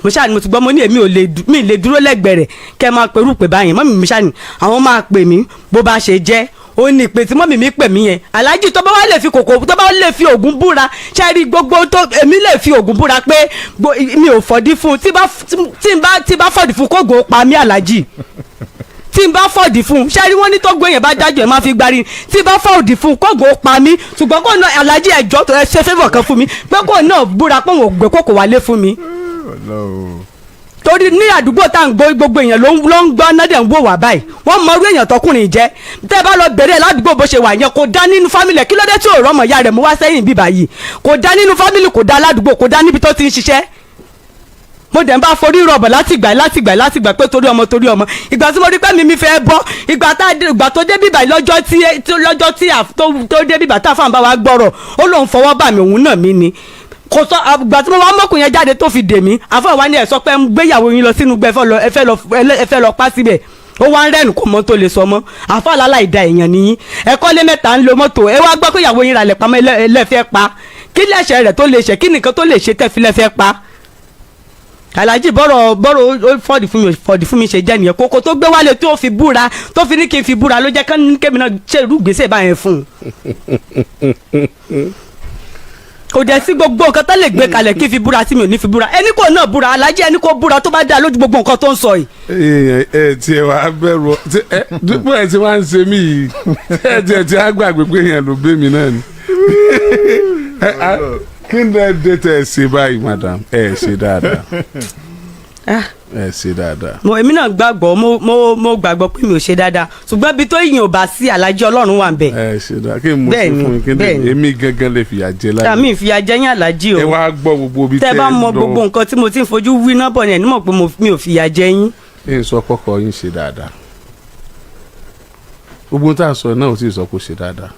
Mo ṣáà ni mo ti gbọ́. Mo ní èmi ò lè mi lè dúró lẹ́gbẹ̀ẹ́ rẹ̀ kẹ́ ẹ máa perú pè báyìí. Mummy mi ṣáà ni àwọn máa pè mí bó bá ṣe jẹ́. Ó ní ìpè tí mummy mi pè mí yẹn, aláàjì, tó bá wá lè fi kòkò, tó bá lè fi ògùn búra, ṣe rí gbogbo tó èmi lè fi ògùn búra pé mi ò fọ̀dí fún un. Tí bá fọ̀dí fún, kóògùn ó pa mí. Aláàjì, tí n bá fọ̀dí fún un, ṣe rí wọ́n ní tó gbé yẹn bá dájú ẹ̀ máa fi gbárí. Tí n bá fọ̀dí fún un, kóògùn ó pa mí. Ṣùgbọ́n kó náà, aláàjì, ẹ̀jọ́ tó ẹ ṣe favour kan fún mi pé kó náà búra pé òun ò gbé kókò wálé fún mi, torí ní àdúgbò tá à ń gbọ́, gbogbo èèyàn ló ń gbọ́ nádẹ̀ ń wò wá báyìí. Wọ́n mọ irú èèyàn tọkùnrin jẹ́. Tẹ́ ẹ bá lọ bẹ̀rẹ̀ ládùúgbò bó ṣe wà yẹn, kò dá nínú family ẹ̀. Kí ló dé tí ò rọ́mọ ìyá rẹ̀ mú wá sẹ́yìn bíbá yìí? Kò dá nínú family, kò dá ládùúgbò, kò dá níbi tó ti ń ṣiṣẹ́. Mo dẹ̀ ń bá forí rọ̀bọ̀ látìgbà látìgbà látìgbà pé torí ọmọ, torí ọmọ. Ìgbà tí mo rí pé mi fẹ́ bọ́, ìgbà tá ìgbà tó dé bíbá yìí, lọ́jọ́ tí tó dé bíbá tá a fáwọn bá wa gbọ́rọ̀, ó lóun fọwọ́ bà mí, òun náà mí ni kò sọ. Àgbà tí mo wá mọ́kùn yẹn jáde tó fi dè mí, àfọwọ́ wa ni ẹ̀ sọ pé ń gbéyàwó yín lọ sínú gbẹ, ẹ fẹ́ lọ pa síbẹ̀. Ó wá ń rẹ́nu, kò mọ́ tó lè sọ mọ́. Àfọwọ́ aláì da èèyàn nìyí. Ẹ kọ́lé mẹ́ta, ń lo mọ́tò, ẹ wá gbọ́ pé ìyàwó yín ralẹ̀ pamọ́, ẹlẹ́fẹ́ pa. Kí lẹ́sẹ̀ rẹ̀ tó lè ṣe? Kí nìkan tó lè ṣe tẹ́ fi lẹ́fẹ́ pa? Alhaji, bọ́rọ̀ bọ́rọ̀ ó fọ́ọ̀dì fún mi, ò fọ́ọ̀dì fún mi ṣe jẹ́ nìyẹn. Kókó tó gbé wálé tó fi búra, tó fi ní kí n fi búra, ló jẹ́ kémi náà ṣe irú gbèsè báyẹn fún un. Kò dẹ̀ sí gbogbo nǹkan tó lè gbé kalẹ̀ kí n fi búra tí mi ò ní fi búra. Ẹni kò náà búra, Alhaji, ẹni kò búra tó bá dá lójú gbogbo nǹkan tó ń sọ yìí. Èèyàn ẹ tiẹ̀ wá bẹ̀rù ọ ẹ dúpọ̀ ẹ ti wá ń ṣe mí yìí, ẹ tiẹ̀ ti á gbàgbé pé èèyàn ló gbé mi náà ni. Kí ni ẹ dé tẹ ẹ ṣe báyìí, madam? Ẹ ṣe dáadáa. Ah. Ẹ ṣe dáadáa. Mo èmi náà gbàgbọ́, mo gbàgbọ́ pé mi ò ṣe dáadáa, ṣùgbọ́n ibi tó yìn ò bá sí, Alhaji, Ọlọ́run wà ń bẹ̀. Ẹ ṣe dáadáa. Kí ni mo ṣe Bẹ́ẹ̀ni, fún yín? Kí ni bẹ́ẹ̀ni. èmi gangan lè fìyà jẹ láyé? Tàmí ìfìyà jẹ yín, Alhaji o. Ẹ wá gbọ́ gbogbo ibi Tẹ tẹ́ bá ẹ mọ lọ. gbogbo nǹkan tí mo ti ń fojú wí náà bọ̀ ni, ẹ̀ nímọ̀ pé mi ò fìyà jẹ yín. Ẹ ń sọ kọ́kọ́ yín ṣe dáadáa. Gbogbo tá a sọ náà ò tí ì sọ kó ṣe dáadáa,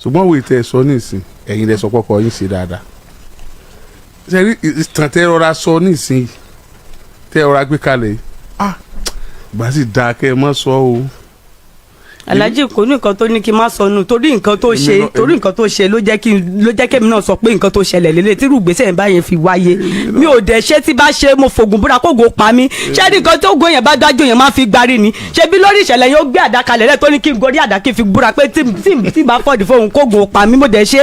ṣùgbọ́n òwe tẹ́ ẹ sọ nísìn, ẹ̀yin lẹ sọ kọ́kọ́ yín ṣe dáadáa. Ṣe rí ìtàn tẹ́ rọra sọ nísìn, tẹ́ rọra gbé kalẹ̀ yìí, ah, ìgbà sì dáa kẹ́ ẹ mọ́ sọ o. Alhaji, kò ní nǹkan tó ní kí n má sọnù torí nǹkan tó Èmi ṣe, torí nǹkan tó ṣe ló jẹ́ kí n ló jẹ́ kémi náà sọ pé nǹkan tó ṣẹlẹ̀ lélẹ̀ tí irú ìgbésẹ̀ yẹn báyẹn fi wáyé. Mi ò dẹ̀ ṣé tí bá ṣe, mo fògùn búra kógo pa mí. Ṣé ní nǹkan tó gbóyàn bá dájú yẹn máa fi gbarí ni? Ṣé bí lórí ìṣẹ̀lẹ̀ yẹn, ó gbé àdá kalẹ̀ lẹ̀ tó ní kí n gorí àdá kí n fi búra pé tí bá fọ̀dì fóun kógo pa mí. Mo dẹ̀ ṣe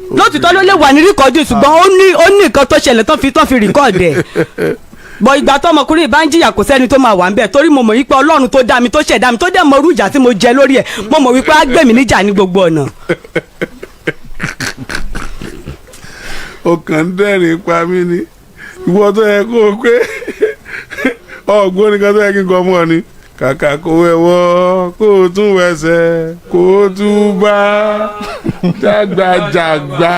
lótìtọ́ ló lè wà ní record, ṣùgbọ́n ó ní nǹkan tó ṣẹlẹ̀ tó fi record ẹ̀ bọ̀. Ìgbà tó ọmọkùnrin bá ń jìyà, kò sẹ́ni tó máa wà ń bẹ̀, torí mo mọ̀ wípé Ọlọ́run tó dá mi, tó ṣẹ̀dá mi, tó dẹ̀ mọ irú ìjà tí mo jẹ lórí ẹ̀, mo mọ̀ wípé á gbè mí níjà ní gbogbo ọ̀nà. Ó kàn ń dẹ́rìn pa mí ni. Ìwọ tó yẹ kó o pé ọgbọ́n nìkan tó yẹ kí n kọ́ mọ́ ọ ni, kàkà kó wẹ̀wọ́ kó o tún wẹsẹ̀ kó o tún bá jágbajàgba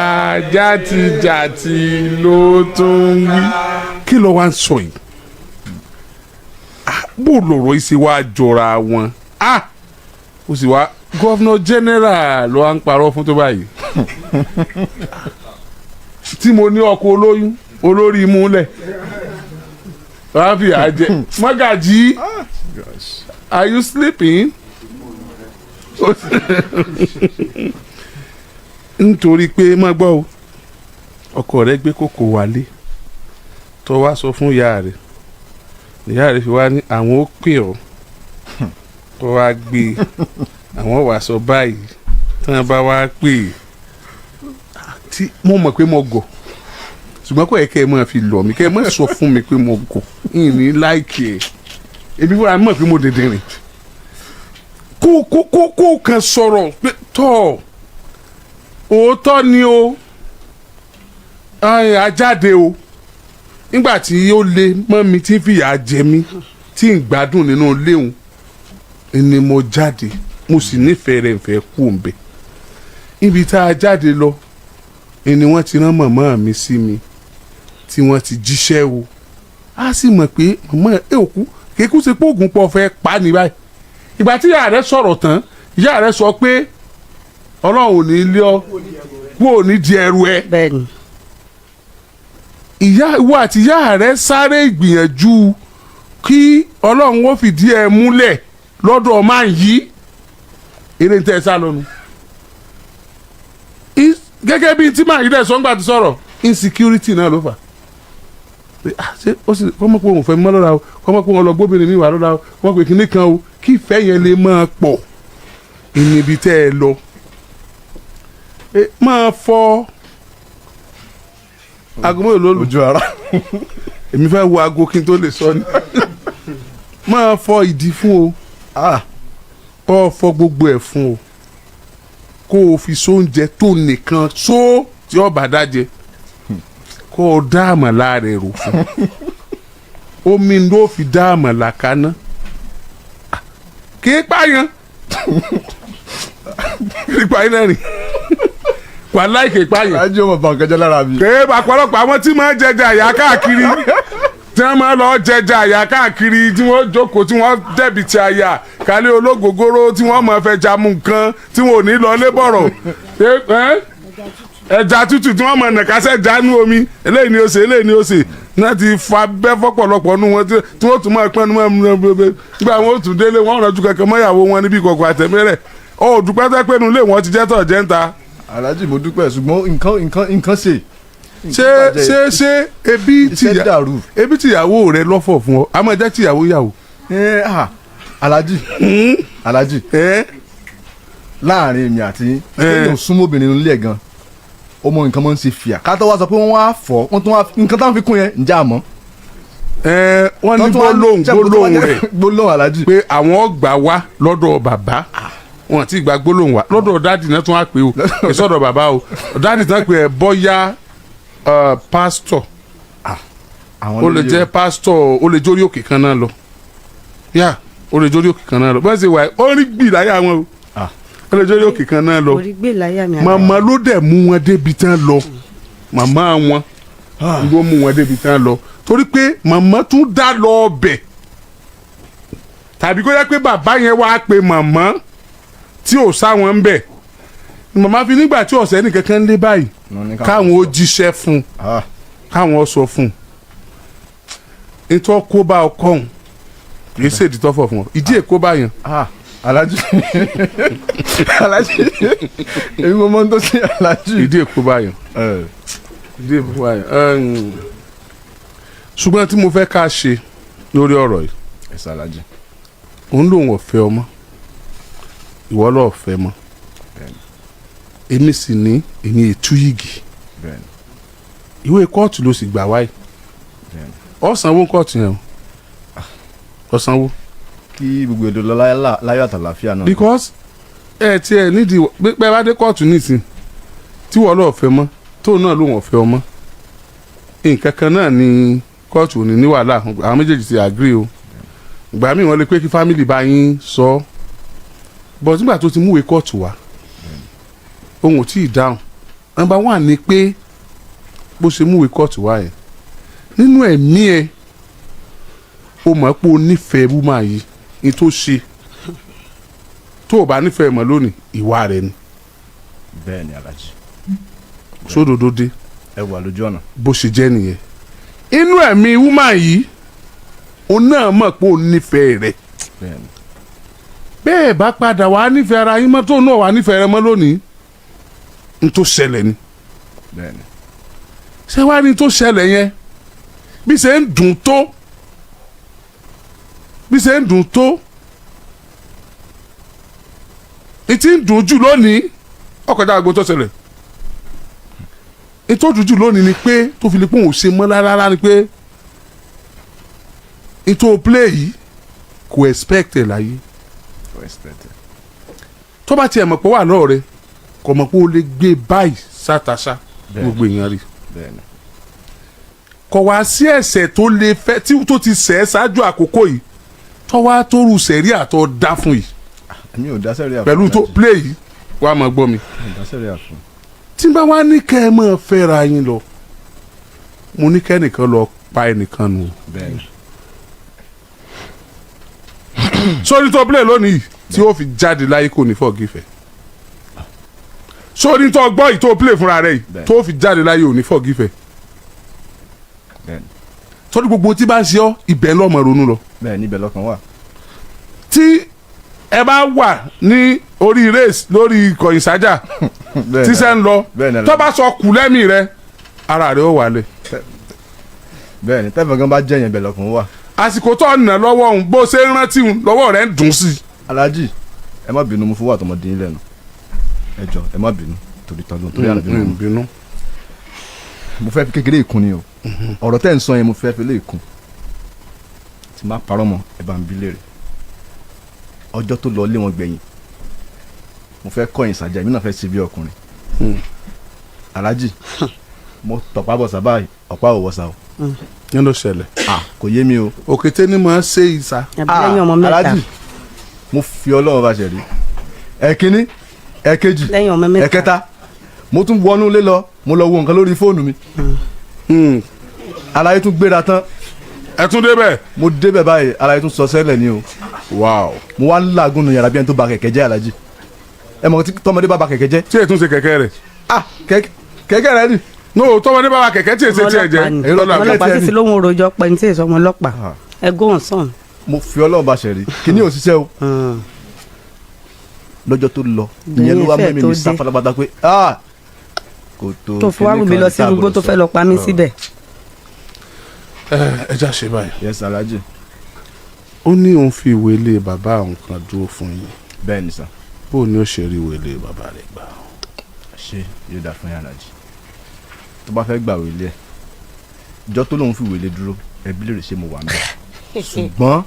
játijàti ló tún wí. Kí ló wá ń sọ yìí? Ah, bó lọ̀rọ̀ yìí ṣe wá jọra wọn? Ah, ó sì wá governor general ló wá ń parọ́ fún tó báyìí tí mo ní ọkọ olóyún olórí imú lẹ̀ wàá fi àjẹ mọ́gàjí. Are you sleeping? Nítorí pé má gbọ́ o, ọkọ rẹ gbé kókò wálé tó wá sọ fún ìyá rẹ̀, ìyá rẹ̀ fi wá ní àwọn ó pè ọ́ tó wá gbé àwọn wà sọ báyìí tí wọ́n bá wá pè é tí mo mọ̀ pé mo gọ̀, ṣùgbọ́n kò yẹ kẹ́ ẹ máa fi lọ̀ mí, kẹ́ ẹ máa sọ fún mi pé mo gọ̀ ìní láìkì ẹ̀. Èmi fúnra mi mọ̀ pé mo dèdè rìn kó kàn sọ̀rọ̀ pé tọ́ òótọ́ ni o. Ay, ajáde o, nígbà tí ó le mọ́ mi, tí ń fìyà jẹ mí, tí ń gbádùn nínú léwu ni mo jáde. Mo sì nífẹ̀ẹ́ rẹ̀, ń fẹ́ kú òǹbẹ̀. Ibi tá a jáde lọ ni wọ́n ti rán màmá mi sí mi tí wọ́n ti jíṣẹ́ o. A sì mọ̀ pé màmá ẹ ò kú, kékú ṣe pé oògùn pọ̀ fẹ́ pa ní báyìí. Ìgbà tí ìyá rẹ̀ sọ̀rọ̀ tán, ìyá rẹ̀ sọ pé Ọlọ́run ò ní lé ọ kú, ò ní di ẹrù ẹ. Bẹ́ẹ̀ni. Ìyá ìwọ àti ìyá rẹ̀ sáré ìgbìyànjú kí Ọlọ́run ó fìdí ẹ múlẹ̀ lọ́dọ̀ máa ń yí eré ń tẹ́ ẹ sá lọ́nu. Gẹ́gẹ́ bí tí màá yí dẹ̀ sọ́ngbà ti sọ̀rọ̀, insecurity náà ló fà pé ah, ṣé ó sì kọ́ mọ̀ pé òun fẹ́ mọ́ lọ́la o, kọ́ mọ̀ pé òun lọ gbóbìnrin mi wà lọ́la o, kọ́ mọ̀ pé kinní kan o, kí ìfẹ́ yẹn lè máa pọ̀ ìníbi tẹ́ ẹ lọ. Máa fọ aago mélòó ló lù? Ojú ara. Èmi fẹ́ wo aago kí n tó lè sọ ni. Máa fọ ìdí fún o. Ah. Kọ́ ọ fọ gbogbo ẹ̀ fún o, kó o fi sóúnjẹ tó nìkan só tí ó bá dájẹ, kó o dá àmàlà rẹ̀ rò fún omi ló fi dá àmàlà kaná. Kì í pààyàn, kì í pààyàn náà rìn wàláì, kì í pààyàn. Alájí ọmọ bá nǹkan jẹ́ lára mi. Pé ọ̀pọ̀lọpọ̀ àwọn tí máa ń jẹjẹ àyà káàkiri, tí wọ́n máa lọ jẹjẹ àyà káàkiri, tí wọ́n jókòó, tí wọ́n dẹ̀bi ti àyà kálí ológogoro, tí wọ́n máa fẹ́ jamu nǹkan, tí wọ́n ò ní lọ lébọ̀rọ̀, ẹja tútù tí wọ́n máa nàkásẹ̀ jánu omi, eléyìí ni ó ṣe, eléyìí ni ó ṣe náà ti fa bẹ́ fọ́pọ̀lọpọ̀ nu wọn tí wọ́n tún máa pẹ́nu mọ́ nígbà wọn ó tún délé, wọn rànjú kankan mọ́yàwó wọn níbi ìkọ̀kọ̀ àtẹ̀mẹ́rẹ̀. Ó dúpẹ́ tẹ́ pé nu ilé wọn ti jẹ́ tọ̀ jẹ́ ń ta. Alájí, mo dúpẹ́, ṣùgbọ́n nǹkan ṣe. Ṣé ṣé ṣé ebi Iṣẹ́ tìyà dàrú. Ebi tìyàwó rẹ lọ́fọ̀ fún ọ, a máa jẹ́ tìyàwó yàwó. Ẹ, ah, Alhaji, Alhaji, ẹ láàrin èmi àti yín, Eh. kéèyàn súnmọ́ obìnrin nílé ẹ̀ gan, ó mọ nǹkan mọ́ ń ṣe fìyà ká tó wá sọ pé wọ́n wá fọ́, wọ́n tún wá nǹkan táwọn fi kún yẹn, ǹjẹ́ àmọ́. Ẹ wọ́n ní gbólóhùn gbólóhùn rẹ̀ gbólóhùn, Alhaji. Pé àwọn gbà wá lọ́dọ̀ bàbá, wọn ti gba gbólóhùn wá lọ́dọ̀ daddy náà, tún wá pé o kì í sọ̀dọ̀ bàbá o, daddy tán pé ẹ bọ́yá pásítọ̀. Àwọn Ó lè jẹ́ pásítọ̀, ó lè jórí òkè kan náà lọ yá, ó lè jórí òkè kan náà lọ bọ́n ṣe wà, ó rí gbì láyà wọn o. Ó lè jórí òkè kan náà lọ. Orí gbé láyà mi. Màmá ló dẹ̀ mú wọn débi tán lọ, màmá wọn ló mú wọn débi tán lọ, torí pé màmá tún dá lọ ọbẹ̀, tàbí kó jẹ́ pé bàbá yẹn wá pe màmá tí ò sáwọn ń bẹ̀, màmá fi nígbà tí ọ̀sẹ̀ nìkankan ń lé báyìí, káwọn ó jíṣẹ́ fún un, káwọn ó sọ fún un nítorí kó bá ọkọ òun, kì í ṣèdí tọ́fọ̀ fún ọ, ìdí èkó bá yẹn. Alhaji, Alhaji, èmi mo mọ ohun tó ṣe, Alhaji. Ìdí èkó bá yẹn, ìdí èkó bá yẹn. Ṣùgbọ́n tí mo fẹ́ ká ṣe lórí ọ̀rọ̀ yìí, Ẹ sọ, Alhaji. Òun lòun ọ̀fẹ́ ọmọ, ìwọ lọ́ọ̀ fẹ́ mọ́, èmi sì ní èmi ètú yìgì. Ìwé kóòtù ló sì gbà wáyé. Ọ̀sánwó kóòtù yẹn o, ọ̀sánwó. Kí gbogbo èdè lọ láyọ̀ àtàlàáfíà náà. Because ẹ ti ẹ nídìí pé bá dé kóòtù nísìn tí wọ́n lọ́ọ̀ fẹ́ mọ́, tóun náà lòun ọ̀fẹ́ ọmọ, nǹkan kan náà ni kóòtù ò ní ní wàhálà. Àwọn méjèèjì ti agree o. Ìgbà míì wọ́n lè pé kí family bá yín sọ ọ́, but nígbà tó ti múwèé kóòtù wá, òun ò tí ì dáhùn. Number one ni pé bó ṣe múwèé kóòtù wá yẹn, nínú ẹ̀mí ẹ̀, o mọ̀ pé o nífẹ̀ẹ́ woman yìí ní tó ṣe. Tó o bá nífẹ̀ẹ́ mọ́ lónìí, ìwà rẹ̀ ni. Bẹ́ẹ̀ ni, Alhaji. Sódodo dé. Ẹ wà lójú ọ̀nà. Bó ṣe jẹ́ nìyẹn. Inú ẹ̀mí woman yìí, òun náà mọ̀ pé o nífẹ̀ẹ́ rẹ̀. Bẹ́ẹ̀ ni. Bẹ́ẹ̀ bá padà wàá nífẹ̀ẹ́ ara yín mọ́, tóun náà wàá nífẹ̀ẹ́ rẹ mọ́ lónìí, n tó ṣẹlẹ̀ ni. Bẹ́ẹ̀ ni. Ṣé wàá ní tó ṣẹlẹ̀ yẹn, bí ṣe ń dùn tó, bí ṣe ń dùn tó, ìtí ń dùn jù lónìí, ọkọjá àgbo tó ṣẹlẹ̀, ìtò dùn jù lónìí ni pé tó fi lè pọ́n ò ṣe mọ́ rárá ni pé ìtò play yìí, kò expect ẹ̀ láyé. Kò expect ẹ. Tó bá tiẹ̀ mọ̀ pé wà lọ́ọ̀ rẹ, kò mọ̀ pé ó lè gbé báyìí sátàṣà. Gbogbo èèyàn rí. Bẹ́ẹ̀ ni. Kò wá sí ẹ̀ṣẹ̀ tó lè fẹ́ tí tó ti ṣẹ̀ ṣáájú àkókò yìí, tó wá tó rú sẹ̀rí àtọ́ dá fún yìí. Èmi ò dá sẹ́ríà fún. Pẹ̀lú tó Alhaji. play yìí, wàá máa gbọ́ mi. Mi ò dá sẹ́ríà fún. Tí n bá wá ní kẹ́ ẹ máa fẹ́ra yín lọ, mo ní kẹ́nìkan lọ pa ẹnìkan nù. Bẹ́ẹ̀ ni. Sórí tó play lónìí yìí, tí ó fi jáde láyé, kò ní forgive ẹ. Sórí tó gbọ́ yìí, tó play fúnra rẹ̀ yìí, Bẹ́ẹ̀. tó fi jáde láyé, ò ní forgive ẹ. Bẹ́ẹ̀ ni. Sórí gbogbo tí bá ń ṣe ọ́, ibẹ̀ lọ́mọ ronú lọ. Bẹ́ẹ̀ ni, ibẹ̀ lọ́kàn wà. Tí ẹ bá wà ní orí race lórí ìkọ̀yìn sájà, Bẹ́ẹ̀ ni. tíṣẹ́ ń lọ, Bẹ́ẹ̀ ni. tó bá sọ kù lẹ́mìí rẹ, ara rẹ ó wálẹ̀. Bẹ́ẹ̀ ni, tẹ́fẹ̀ gan bá jẹ́ yẹn, ibẹ̀ lọ́kàn wà. Àsìkò tó ọ̀nà lọ́wọ́ òun, bó ṣe ń rántí òun, lọ́wọ́ rẹ̀ ń dùn sí i. Alhaji, ẹ má bínú, mo fowó àtọmọdé yín lẹ́nu. Ẹ jọ, ẹ má bínú torí tọ́lú, torí àná bínú. Bínú. Mo fẹ́ fi kékeré ìkun ni o. Ọ̀rọ̀ tẹ́ ń sọ yẹn, mo fẹ́ fi lé ìkun tí má parọ́ mọ́. Ẹ bá ń bí léèrè ọjọ́ tó lọ lé wọn gbẹ̀yìn. Mo fẹ́ kọ̀yìn sàjà, èmi náà fẹ́ ṣe bí ọkùnrin. Alhaji, mo tọ̀pá bọ̀ sábà, ọ̀pá ò wọ́sà o. Kí ló ṣẹlẹ̀? Ah, kò yé mi o. Òkété ni màá ṣe ìsà. Àbí lẹ́yìn ọmọ mẹ́ta? Alhaji, mo fi Ọlọ́run bá ṣe rí, ẹ̀kíní, ẹ̀kejì, Lẹ́yìn ọmọ mẹ́ta. ẹ̀kẹta, mo tún wọnú ilé lọ, mo lọ wo nǹkan lórí fóònù mi. Aláyé tún gbéra tán. Ẹ tún débẹ̀. Mo débẹ̀ báyìí, aláyé tún sọ sẹ́lẹ̀ ni o. Wow. Mo wá ń làágùn nu yàrá bí ẹni tó ba kẹ̀kẹ́ jẹ́. Alájí, ẹ mọ̀ tí tọmọdé bá ba kẹ̀kẹ́ jẹ́. Tí ètò ṣe kẹ̀kẹ́ rẹ̀. Ah, kẹ̀kẹ́ rẹ ni. No, tọmọdé bá wa kẹ̀kẹ́ tí èsì tiẹ̀ jẹ́. Ọlọ́pàá ni. Lọ́la. Ọlọ́pàá tiẹ̀ sì ni. ti lóhun òròjọ pẹ̀ ní tí èso ọmọ ọlọ́pàá. Ẹ go on sàn. Mo fi Ọlọ́run bá ṣẹ̀rí, kíní ò ṣiṣẹ́ o. Lọ́jọ́ tó lọ ìyẹn ló wá Ìyẹn fẹ́ mẹ́mi tó mi dé. sá pátápátá pé ah, Kòtò Tó fi wá rù mí lọ sínú igbó, tó fẹ́ lọ pa mí síbẹ̀. Ẹ ẹ já ṣe báyìí. Yes, Alhaji. Ó ní òun fi ìwé ilé bàbá òun kan dúró fún yín. Bẹ́ẹ̀ ni sà. Bó ni ó ṣe rí ìwé ilé bàbá rẹ̀ gbà? Ṣé yóò dà fún yín, Alhaji. Tó bá fẹ́ gbàwé ilé ẹ̀, ìjọ tó lóun fi ìwé ilé dúró, ẹbí lè rè ṣe mo wà mẹ́, ṣùgbọ́n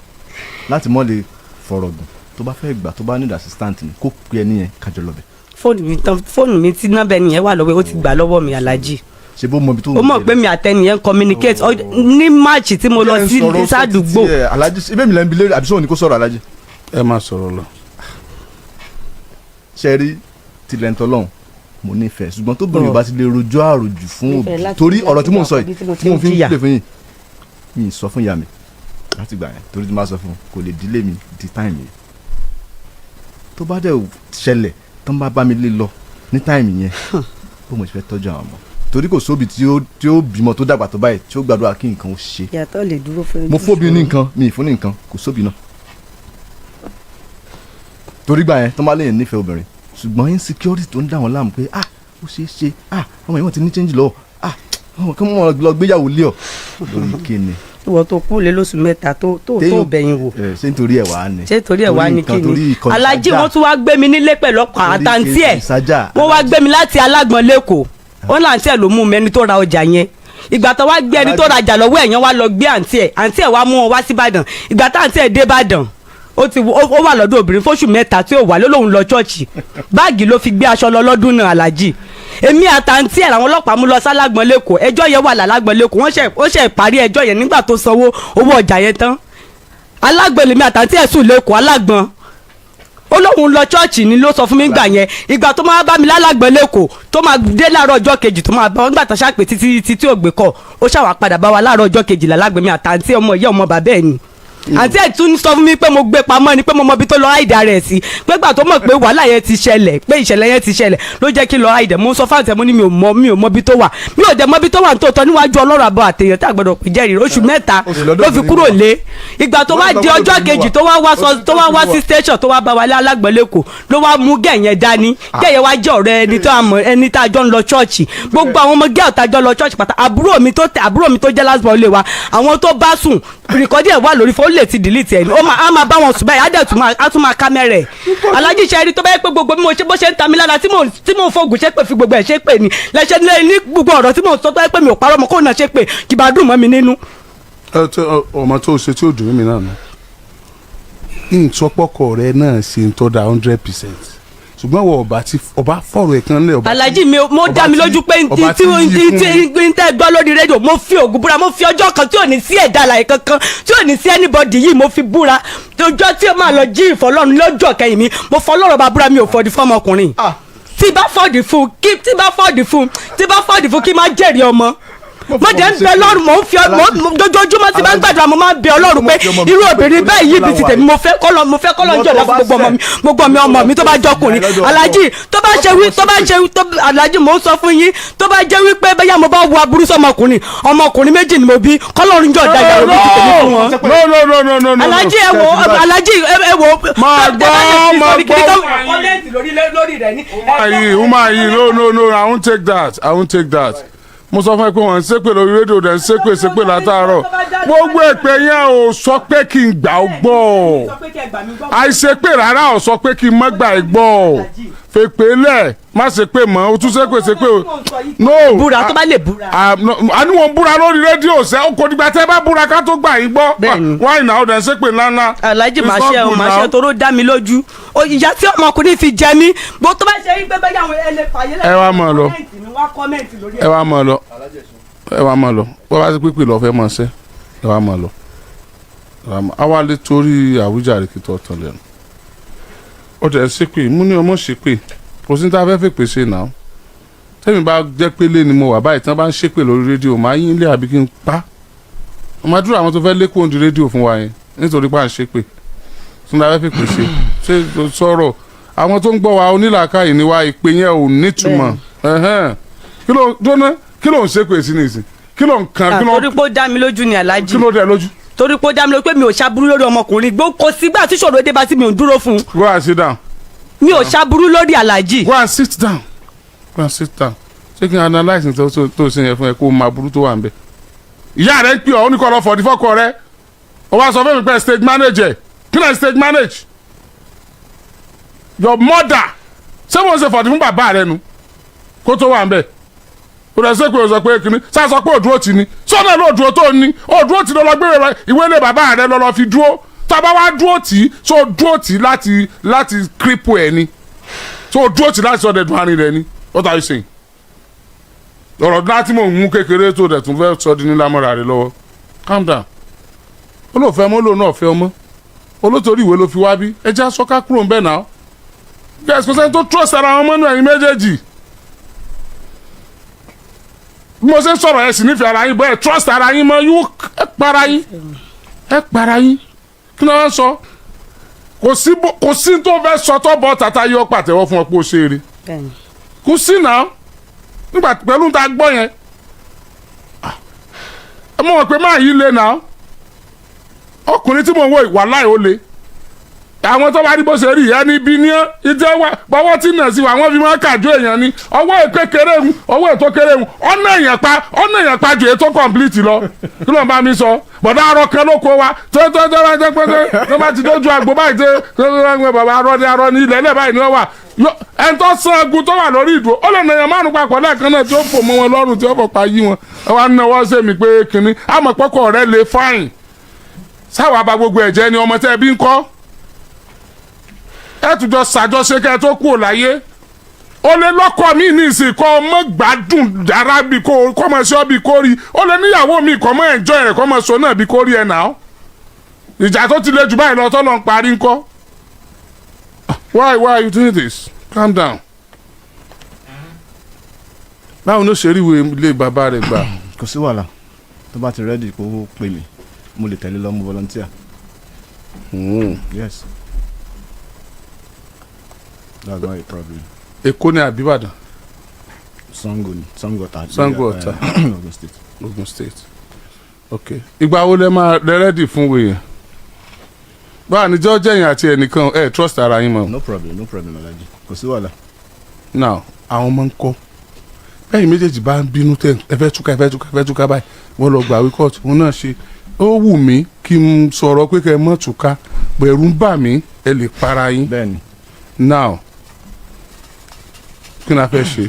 láti mọ́ lè fọ̀rọ̀ gùn, tó bá fẹ́ gbà, tó bá need assistant ni kó pe ẹni yẹn, kájọ lọ bẹ̀. Fóònù mi tán, fóònù mi tí nọ́mbà ẹnìyẹn wà lọ́wọ́ ẹ̀, ó ti gbà lọ́wọ́ mi, Alhaji. Ṣe bó mọ ibi tó ń Ó mọ̀ pé mi àtẹnìyẹn communicate ní March tí mo lọ sí sádùúgbò. Alhaji, ibẹ̀ mi lẹ́ ń bi léèrè àbí sóhun ni kó sọ̀rọ̀, Alhaji? Ẹ máa sọ̀rọ̀ lọ. Ṣe rí tilẹ̀ ń tọ́lọ́hún, mo nífẹ̀ẹ́, ṣùgbọ́n tó bìnrin bá ti lè rojọ́ àròjù fún Nífẹ̀ẹ́ òbí láti torí ọ̀rọ̀ tí mò ń sọ ibi yìí tí mo ti tí mò ń fi ń ń jìyà. pè fún yín, mi ì sọ fún ìyá mi láti gbà yẹn, torí tí mo bá sọ fún un, kò lè dílé mi di time yẹn. Tó bá dẹ̀ ṣẹlẹ̀ tó ń bá bá mi lé lọ ní time yẹn, bó mo ṣe fẹ́ tọ́jú àwọn ọmọ? Torí kò sóbi tí ó bímọ tó dàgbà tó báyìí tí ó gbàdúrà kí nǹkan ó ṣe. Ìyàtọ̀ lè dúró fún Mo fóbi ní nǹkan, mi ì fún ní nǹkan, kò sóbi náà, torí gbà yẹn tó máa léyìn nífẹ̀ẹ́ obìnrin, ṣùgbọ́n insecurity tó ń dà wọ́n láàmú pé, ah, ó ṣeé ṣe, ah, ọmọ yìí wọ́n ti ní change lọ́wọ́, ah, ọmọ kí wọ́n lọ gbéyàwó lé ọ lórí kíni? Ìwọ tó kú lé lóṣù 3 tó bẹ̀yìn wò. Ẹ, ṣé nítorí ẹ̀ wá ni? Ṣé torí ẹ̀ wá ní nǹkan, kí torí ni? ìkànnì Alájí, sájà. wọ́n tún wá gbé mi nílé pẹ̀lú ọkọ̀ Torí àtàntí ẹ̀. ìkànnì sájà. Wọ́n wá gbé mi láti Alágbọ̀n lẹ́kọ̀ọ́, wọ́n láǹtí ẹ̀ ló mú mi, ẹni tó ra ọjà yẹn. Ìgbà tó wá gbé ẹni tó rajà lọ́wọ́ ẹ̀yàn, wá lọ gbé àǹtí ẹ̀, àǹtí ẹ̀ wá mú wọn wá síbàdàn. Ìgbà tá àǹtí ẹ̀ dé Ìbàdàn, ó ti ó wà lọ́dọ̀ obìnrin fóṣù 3 tí ò wà ló lóun lọ ṣọ́ọ̀ṣì, báàgì ló fi gbé aṣọ lọ lọ́dún náà. Aláàjì, èmi àtàǹtí ẹ̀ làwọn ọlọ́pàá mú lọ sálágbọ̀n lẹ́kọ̀ọ́. Ẹjọ́ yẹn wà lálágbọ̀n lẹ́kọ̀ọ́. Wọ́n ṣe ó ṣe parí ẹjọ́ yẹn nígbà tó sanwó owó ọjà yẹn tán. Alágbọ̀n lèmi àtàǹtí ẹ̀ sùn lẹ́kọ̀ọ́, Alágbọ̀n. Ó lóun lọ ṣọ́ọ̀ṣì ni ló sọ fún mi gbà yẹn. Ìgbà tó máa bá mi lálágbọ̀n lẹ́kọ̀ọ́, tó máa dé láàárọ̀ ọjọ́ kejì, tó máa bá wọn gbà tó ṣàpè títí títí ò gbé kọ̀, ó ṣàwà padà bá wa láàárọ̀ ọjọ́ kejì lálágbọ̀n. Mi àtàǹtí, ọmọ ìyá ọmọ bàbá ẹ̀ ni. Àǹtí ẹ̀ tún sọ fún mi pé mo gbé pamọ́ ni, pé mo mọ ibi tó lọ àìdá rẹ̀ sí, pé gbà tó mọ̀ pé wàhálà yẹn ti ṣẹlẹ̀, pé ìṣẹ̀lẹ̀ yẹn ti ṣẹlẹ̀ ló jẹ́ kí n lọ àìdẹ̀. Mo sọ fáǹtẹ̀, mo ní mi ò mọ ibi tó wà, mi ò dẹ̀ mọ ibi tó wà nítòótọ́. Níwájú Ọlọ́run àbọ̀ àtẹ̀yàn tá a gbọ́dọ̀ pè jẹ́rìí, oṣù 3 Oṣù lọ́dọ̀ ló fi obìnrin kúrò wà. lé. Ìgbà tó wá di Lọ́dọ̀ ọjọ́ obìnrin kejì wà. tó wá wá sọ Oṣù tó wá wá lọ́dọ̀ sí station, tó wá bá wa lé Alágbọ̀n lẹ́kọ̀ọ́, ló wá mú gẹ̀yẹn dání. Gẹ̀yẹn wá jẹ́ ọ̀rẹ́ ẹni tó àmọ́ ẹni tá a jọ ń lọ church. Gbogbo àwọn ọmọ gẹ́ọ̀ tá a jọ lọ church pátá, àbúrò mi tó tẹ àbúrò mi tó jẹ́ last born lé wa, àwọn tó bá sùn, record ẹ̀ wà lórí fún, ó lè ti delete ẹ̀ ní. Ó máa á máa bá wọn sùn báyìí, á dẹ̀ tún máa á tún máa kámẹ́rà ẹ̀. Alájí, ṣe rí tó bá yẹ pé gbogbo bí mo ṣe bó ṣe ń ta mí lára tí mò ń fògùn ṣe pé fi gbogbo ẹ̀ ṣe pé ni lẹ́sẹ̀ ní gbogbo ọ̀rọ̀ tí mò ń sọ, tó yẹ pé mi ò parọ́ mọ́, kó náà ṣe pé kì bá dùn mọ́ mi nínú. Ẹ tó ọmọ tó ṣe tí ò dùn mí náà nù, ìtọ́pọ̀kọ̀ rẹ náà ṣe ń tọ́ da 100%, ṣùgbọ́n wọ ọba tí ọba fọ̀rọ̀ ẹ̀ kan lẹ̀ ọba. Alhaji mi, mo dá mi lójú pé ọba tí tí yí fún mi. tí n tẹ́ gbọ́ lórí rédíò, mo fi Ògùn búra, mo fi ọjọ́ kan tí ò ní sí ẹ̀dá àlàyé kankan, tí ò ní sí anybody yìí, mo fi búra. Ọjọ́ tí ó máa lọ jí ìfọlọ́run lọ́jọ́ kẹyìn mi, mo fọlọ́run bá búra, mi ò fọdí fọmọkùnrin. Tí bá fọ́ọ̀dì fún kí tí bá fọ́ọ̀dì fún tí bá fọ́ọ̀dì fún kí má jèrè ọmọ, mo dẹ̀ ń bẹ lọ́rùn, mò ń fi dojoojúmọ́ tí bá ń gbàdúrà, mo máa ń bẹ Ọlọ́run pé irú obìnrin bẹ́ẹ̀ yìí bí ti tèmi, mo fẹ́ kọ́ lọ jọ̀dá fún gbogbo ọmọ mi, gbogbo ọmọ ọmọ mi tó bá jọkùnrin. Alájì, tó bá ṣe wí tó bá ṣe wí tó, Alájì, mò ń sọ fún yín, tó bá jẹ́ wípé bẹ́yà mo bá wo aburú sọmọkùnrin, ọmọkùnrin méjì ni mo bí, kọ́lọ́run jọ̀dá ìyàwó bí ti tèmi fún wọn. No, no, no, no, no, no. Alájì, ẹ wo, Alájì, ẹ wo. Máa gbọ́, máa gbọ́. Comment lórí rẹ̀ ní. Ayi, woman yìí, no, no, no, I won't take that, I won't take that. Mo sọ fún ẹ pé wọ́n ń ṣépè lórí rédíò, dẹ̀ ń ṣépè ṣépè látàárọ̀. Gbogbo èpè yẹn ò sọ pé kí n gbà ó gbọ́. Àìṣépè rárá ò sọ pé kí n má gbà ẹ gbọ́. Fèpè lẹ̀, má ṣépè mọ́, o tún ṣépè ṣépè o. No. Búra tó bá lè búra. Ah, no, a ní wọn búra lórí rédíò sẹ́, o kò dìgbà tẹ́ bá búra ká tó gbà yín gbọ́. Bẹ́ẹ̀ni. Why now dẹ̀ ń ṣépè ńláńlá? Aláàjì, It's máa not ṣe o, good máa ṣe now. toró dá mi lójú. Ìyá tí ọmọkùnrin fi jẹ mí bó tó bá ṣe rí pé bẹ́ẹ̀ àwọn ẹlẹ́fà yẹn. Ẹ wá máa lọ. Wá comment lórí Ẹ wá máa lọ, ẹ wá máa lọ. Bó bá ti pípé lọ fẹ́ máa ṣe, ẹ wá máa lọ. Ẹ wá máa àwa lè torí àwíjàre kí tó tán lẹ́nu. Ó tẹ̀ ṣépè mú ní ọmọ ṣépè, kò sí ní tá a fẹ́ fèpè ṣe náà. Tẹ́mi bá jẹ́ pé lé ni mo wà báyìí, tí wọ́n bá ń ṣépè lórí rédíò, máa yín ilé àbí kí n pa ọmọ àdúrà àwọn tó fẹ́ lékún òǹdí rédíò fún wa yẹn nítorí pé à ń ṣépè tí wọ́n fẹ́ fèpè ṣe. Ṣé sọ̀rọ̀ àwọn tó ń gbọ́ wa onílàákàyè ni wa, ìpè yẹn ò nítumọ̀. Ẹ̀hẹ́n. Kí ló dóná, kí ló ń ṣépè sí nìsín, kí ló ń kan, kí ló Torí pé ó dá mi lójú ni, Aláàjì. Kí ló dé lójú? Torí pé ó dá mi lójú pé mi ò ṣaburú lórí ọmọkùnrin gbó, kò sígbà tí ṣòro dé bá tí mi ò dúró fún un. Go and sit down. Mi ò ṣaburú lórí Aláàjì. Go and sit down, go and sit down. Ṣé Ṣé kí n analyse tó tó ṣe yẹn fún ẹ, kó o máa burú tó wà ń bẹ? Ìyá rẹ ń pè ọ́, ó ní kó lọ fọ̀dí fọ́kọ rẹ. Ó wá sọ fún mi pé stage manager. Kí náà stage manage your mother? Ṣé mo ṣe fọ̀dí fún bàbá rẹ nu kó tó wà ń bẹ? Ó lọ sí pé o sọ pé kìíní sáà sọ pé òdúró tì ní sọ́nà ló dúró tó ní òdúró tì lọ́lọ́ gbé ìwé ilé bàbá rẹ lọ́lọ́ fi dúró. Tá a bá wá dúró tì í, tó dúró tì í láti cripple ẹ̀ ni, tó dúró tì í láti sọ̀dẹ̀ dùn àárín rẹ ni. What are you saying? Ọ̀rọ̀ láti mò ń mú kékeré tó dẹ̀ tún fẹ́ sọ di nílá mọ́ra rẹ lọ́wọ́. Calm down. Olóòfẹ́ ọmọ olóò náà fẹ́ ọmọ olótorí ìwé ló fi wá bí. Ẹ já sọ́ká kúrò ń bẹ̀ náà. Guys, kò sẹ́ni tó trust ara wọn mọ́nú ẹ̀yin méjèèjì. Bí mo ṣe ń sọ̀rọ̀, ẹ sì nífẹ̀ẹ́ ara yín, bọ́ ẹ trust ara yín mọ́ yín. Ẹ para yín, ẹ para yín. Kí ni wọ́n sọ? Kò sí tó fẹ́ sọ tó bọ́ tata yọ pàtẹ́wọ́ fún ọ pé ó ṣe eré. Bẹ́ẹ̀ni. Kò sí náà nígbà pẹ̀lú tá a gbọ́ yẹn. Ẹ mọ̀ pé máa yí le náà. Ọkùnrin tí mò ń wò, wàláì, ó le. Àwọn tó bá rí bó ṣe rí ẹni bí ní ìjẹ́ wa bọ́wọ́ tí nà sí wa, wọ́n fi máa kàjú èèyàn ni. Ọwọ́ ètò kéré ń, ọwọ́ ètò kéré ń, ọ̀nà èèyàn pa, ọ̀nà èèyàn pa ju ètò complete lọ. Kí ló ń bá mi sọ? Bọ̀dá arọ kan ló kó wa tó tó tó bá jẹ́ pé tó bá ti dójú àgbo báyìí, tó tó tó bàbá arọ ní arọ ní ilẹ̀ ilẹ̀ báyìí ni wọ́n wà. Ẹni tó san agun tó wà lórí ìdúró, ó lè nà èèyàn márùn papọ̀ lẹ́ẹ̀kan náà, tí ó fò mọ́ wọn lọ́rùn, tí ó fò pa yí wọn. Ẹ wá náwó sẹ́mi pé kínní àmọ́ pọ́kọ̀ rẹ lè fáìn sáwà bá gbogbo ẹ̀jẹ̀ ni. Ọmọ tẹ́ ẹ bí ń kọ́, ẹ tún jọ ṣàjọṣe kẹ́ ẹ tó kú ò láyé. Ó lè lọ́kọ mi ní ìsìn kọ́ ọmọ gbádùn dára bí kò kọ́ ọmọ ṣọ́ bí kò rí. Ó lè níyàwó mi kọ́ ọmọ enjoy rẹ̀, kọ́ ọmọ sọ náà bí kò rí ẹ̀ náà. Ìjà tó ti le jù báyìí lọ tọ́ lọ ń parí ńkọ́? Why are you doing this? Calm down. Báwo ló ṣe rí ìwé ilé bàbá rẹ̀ gbà? Kò sí wàhálà. Tó bá ti ready, kó pè mí, mo lè tẹ̀lé lọ mú volunteer. Yes, that's not a problem. Èkó ní àbí Ìbàdàn? Sango ni, Sango Ọ̀tà. Sango Ọ̀tà. Ogun State. Ogun State, ok. Ìgbà wo lẹ máa lẹ ready fún wèèyàn? Báwa ní jọ́jẹ́ yẹn àti ẹnìkan ẹ trust ara yín mọ́. No problem, no problem, Alhaji, kò sí wàhálà. Now, àwọn ọmọ ń kọ́? Bẹ́ẹ̀ méjèèjì bá ń bínú tẹ, ẹ fẹ́ túká, ẹ fẹ́ túká, ẹ fẹ́ túká báyìí, wọ́n lọ gbàwé kóòtù òun náà ṣe. Ó wù mí kí n sọ̀rọ̀ pé kẹ́ ẹ mọ̀ túká, bẹ̀rù ń bà mí, ẹ lè para yín. Bẹ́ẹ̀ni. Now, kí ni a fẹ́ ṣe?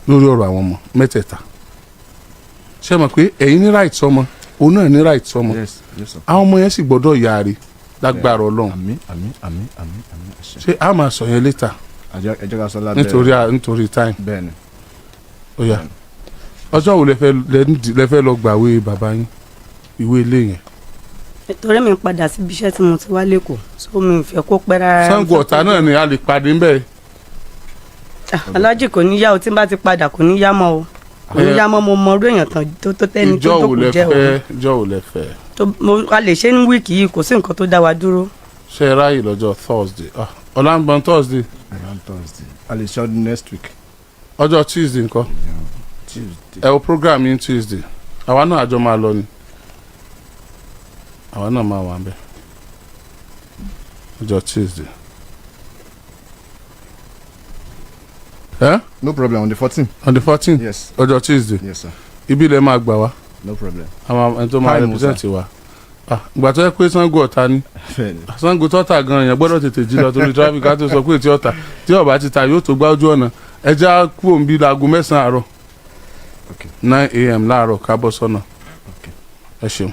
Lórí ọ̀rọ̀ àwọn ọmọ mẹ́tẹ̀ẹ̀ta, ṣé ẹ mọ̀ pé ẹ̀yin ní right sọmọ, òun náà ní right sọmọ? Yes, sir. Àwọn ọmọ yẹn sì gbọ́dọ̀ yáre lágbára Ọlọ́run. Àmín, àmín, àmín, àmín, àmín, àṣẹ. Ṣé a máa sọ yẹn later? Ẹ jẹ́ ká sọ lábẹ́. Nítorí time. Bẹ́ẹ̀ni. Ó yá, ọjọ́ wo lẹ fẹ́ lọ gbàwé bàbá yín, ìwé ilé yẹn? Torí mi ń padà síbi iṣẹ́ tí mo ti wá lẹ́kọ̀ọ́, so mi ò fẹ́ kó pẹ́ rárá. Ṣàngó Ọ̀tà náà ni a lè pàdé ńbẹ̀. Ah, Alhaji, kò ní yá o. Tí n bá ti padà, kò ní yá mọ́ o, kò ní Eh, yá mọ́. Mo mọ irú èèyàn tán tó tẹ́ni tó Ìjọ wo jókòó lẹ jẹ́ o. fẹ́? Ìjọ wo lẹ fẹ́? Tó mo a lè ṣe ní week yìí, kò sí nǹkan tó dá wa dúró. Ṣe é ráyè lọ́jọ́ Thursday? Ah, ọ̀la ń bọ̀ Thursday. Around Thursday, a lè ṣe ọdún next week. Ọjọ́ Tuesday ńkọ́? Tuesday. Ẹ wo program yín Tuesday, àwa náà àjọ máa lọ ni, àwa náà máa wà ń bẹ̀ ọjọ́ Tuesday. Eh? No problem, on the 14. On the 14? Yes. Ọjọ́ Tuesday. Yes, sir. Ibi ilẹ̀ máa gbà wá. No problem. Àwọn ẹni tó máa Time, represent wa. Ah, ìgbà tó yẹ pé Ṣàngó Ọ̀tà ni. Bẹ́ẹ̀ni. Ṣàngó tọ́ta gan, èèyàn gbọ́dọ̀ tètè jí lọ torí traffic. Ká tó sọ pé tí ọ̀tà tí ọ̀bá ti ta yóò tó gbá ojú ọ̀nà. Ẹja kúrò ń bí láago 9 àárọ̀. Okay. 9 a.m. láàárọ̀, ká bọ́ sọ́nà. Okay. Ẹ ṣeun.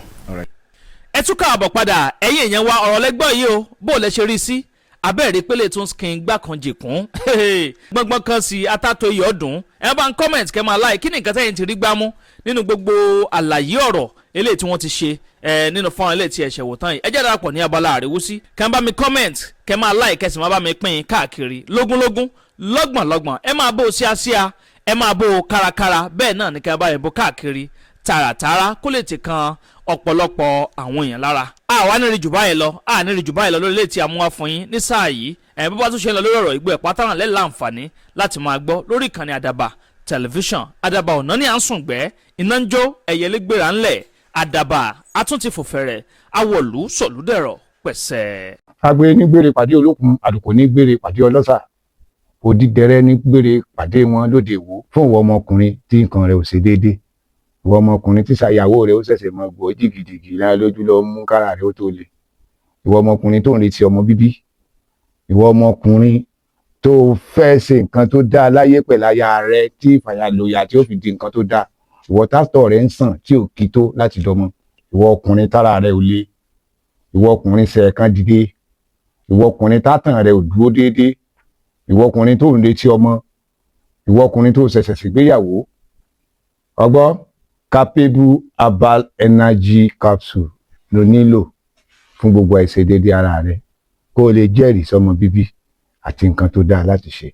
Ẹ tún káàbọ̀ padà, ẹ̀yin èèyàn wa. Ọ̀rọ̀ lẹ́gbọ́n yìí o. Bó o lẹ ṣe rí sí abẹ́rẹ́ pélé tún skin gbà kan jìkún gbọ́ngbọ́n kan sí atátó iyọ̀ dùn. Ẹ bá ń comment, kẹ́ máa like. Kí ni nǹkan tẹ́yìn ti rí gbámú nínú gbogbo àlàyé ọ̀rọ̀ eléyìí tí wọ́n ti ṣe ẹ nínú fọ́nrán eléyìí tí ẹ ṣẹ̀wò tán yìí? Ẹ jẹ́ darapọ̀ ní abala àríwísí. Kẹ́ ń bá mi comment, kẹ́ máa like, kẹ́ sì máa bá mi pín in káàkiri lógúnlógún, lọ́gbọ̀nlọ́gbọ̀n. Ẹ máa bó o síásíá, ẹ máa bó o kárakára, bẹ́ẹ̀ náà ní kẹ́ bá yẹn bó káàkiri tààràtààrà, kó lè ti kan ọ̀pọ̀lọpọ̀ àwọn èèyàn lára. Àwa ní rí jù báyìí lọ, a ní rí jù báyìí lọ lórí ilé tí a mú wá fún yín ní sáà yìí. Ẹ̀ bó bá tún ṣe ń lọ lórí ọ̀rọ̀ ìgbó ẹ̀ pátánà lẹ́ láǹfààní láti máa gbọ́ lórí ìkànnì Àdàbà Tẹlifíṣàn. Àdàbà ọ̀nà ní à ń sùn gbẹ́, iná ń jó, ẹ̀yẹlé gbéra ńlẹ̀. Àdàbà atúntì fòfẹ̀rẹ̀ awọ̀lú sọ̀lúdẹ̀rọ̀. pẹ̀sẹ̀. Agbe ní gbére pàdé olókun, àlùkò ní gbére pàdé ọlọ́sà, òdìdẹrẹ́ ní gbére pàdé wọn lóde Ìwó. Fún ìwọ ọmọkùnrin tí nǹkan rẹ̀ ò ṣe déédé, ìwọ ọmọkùnrin tí ṣàyàwó rẹ̀ ó ṣẹ̀ṣẹ̀ mọ gbọ́ jìgìjìgì lára lójú lọ mú kára rẹ̀ ó tó le, ìwọ ọmọkùnrin tó ń retí ọmọ bíbí, ìwọ ọmọkùnrin tó fẹ́ ṣe nǹkan tó dáa láyé pẹ̀lú aya rẹ̀ tí ìfàyàlòyà tí ó fi di nǹkan tó dáa, ìwọ tásítọ̀ rẹ̀ ń sàn tí ò kí tó láti dọmọ, ìwọ ọkùnrin tára rẹ̀ ò le, ìwọ ọkùnrin ṣẹ̀ẹ̀kan dìde, ìwọ ọkùnrin tátàn rẹ ò dúró déédéé, ìwọ ọkùnrin tó ń retí ọmọ, ìwọ ọkùnrin tó ṣẹ̀ṣẹ̀ ṣègbéyàwó, ọgbọ́ Capable Herbal Energy Capsule ló nílò fún gbogbo àìṣedéédéé ara rẹ kó o lè jẹ́rìí sọmọ bíbí àti nǹkan tó dáa láti ṣe.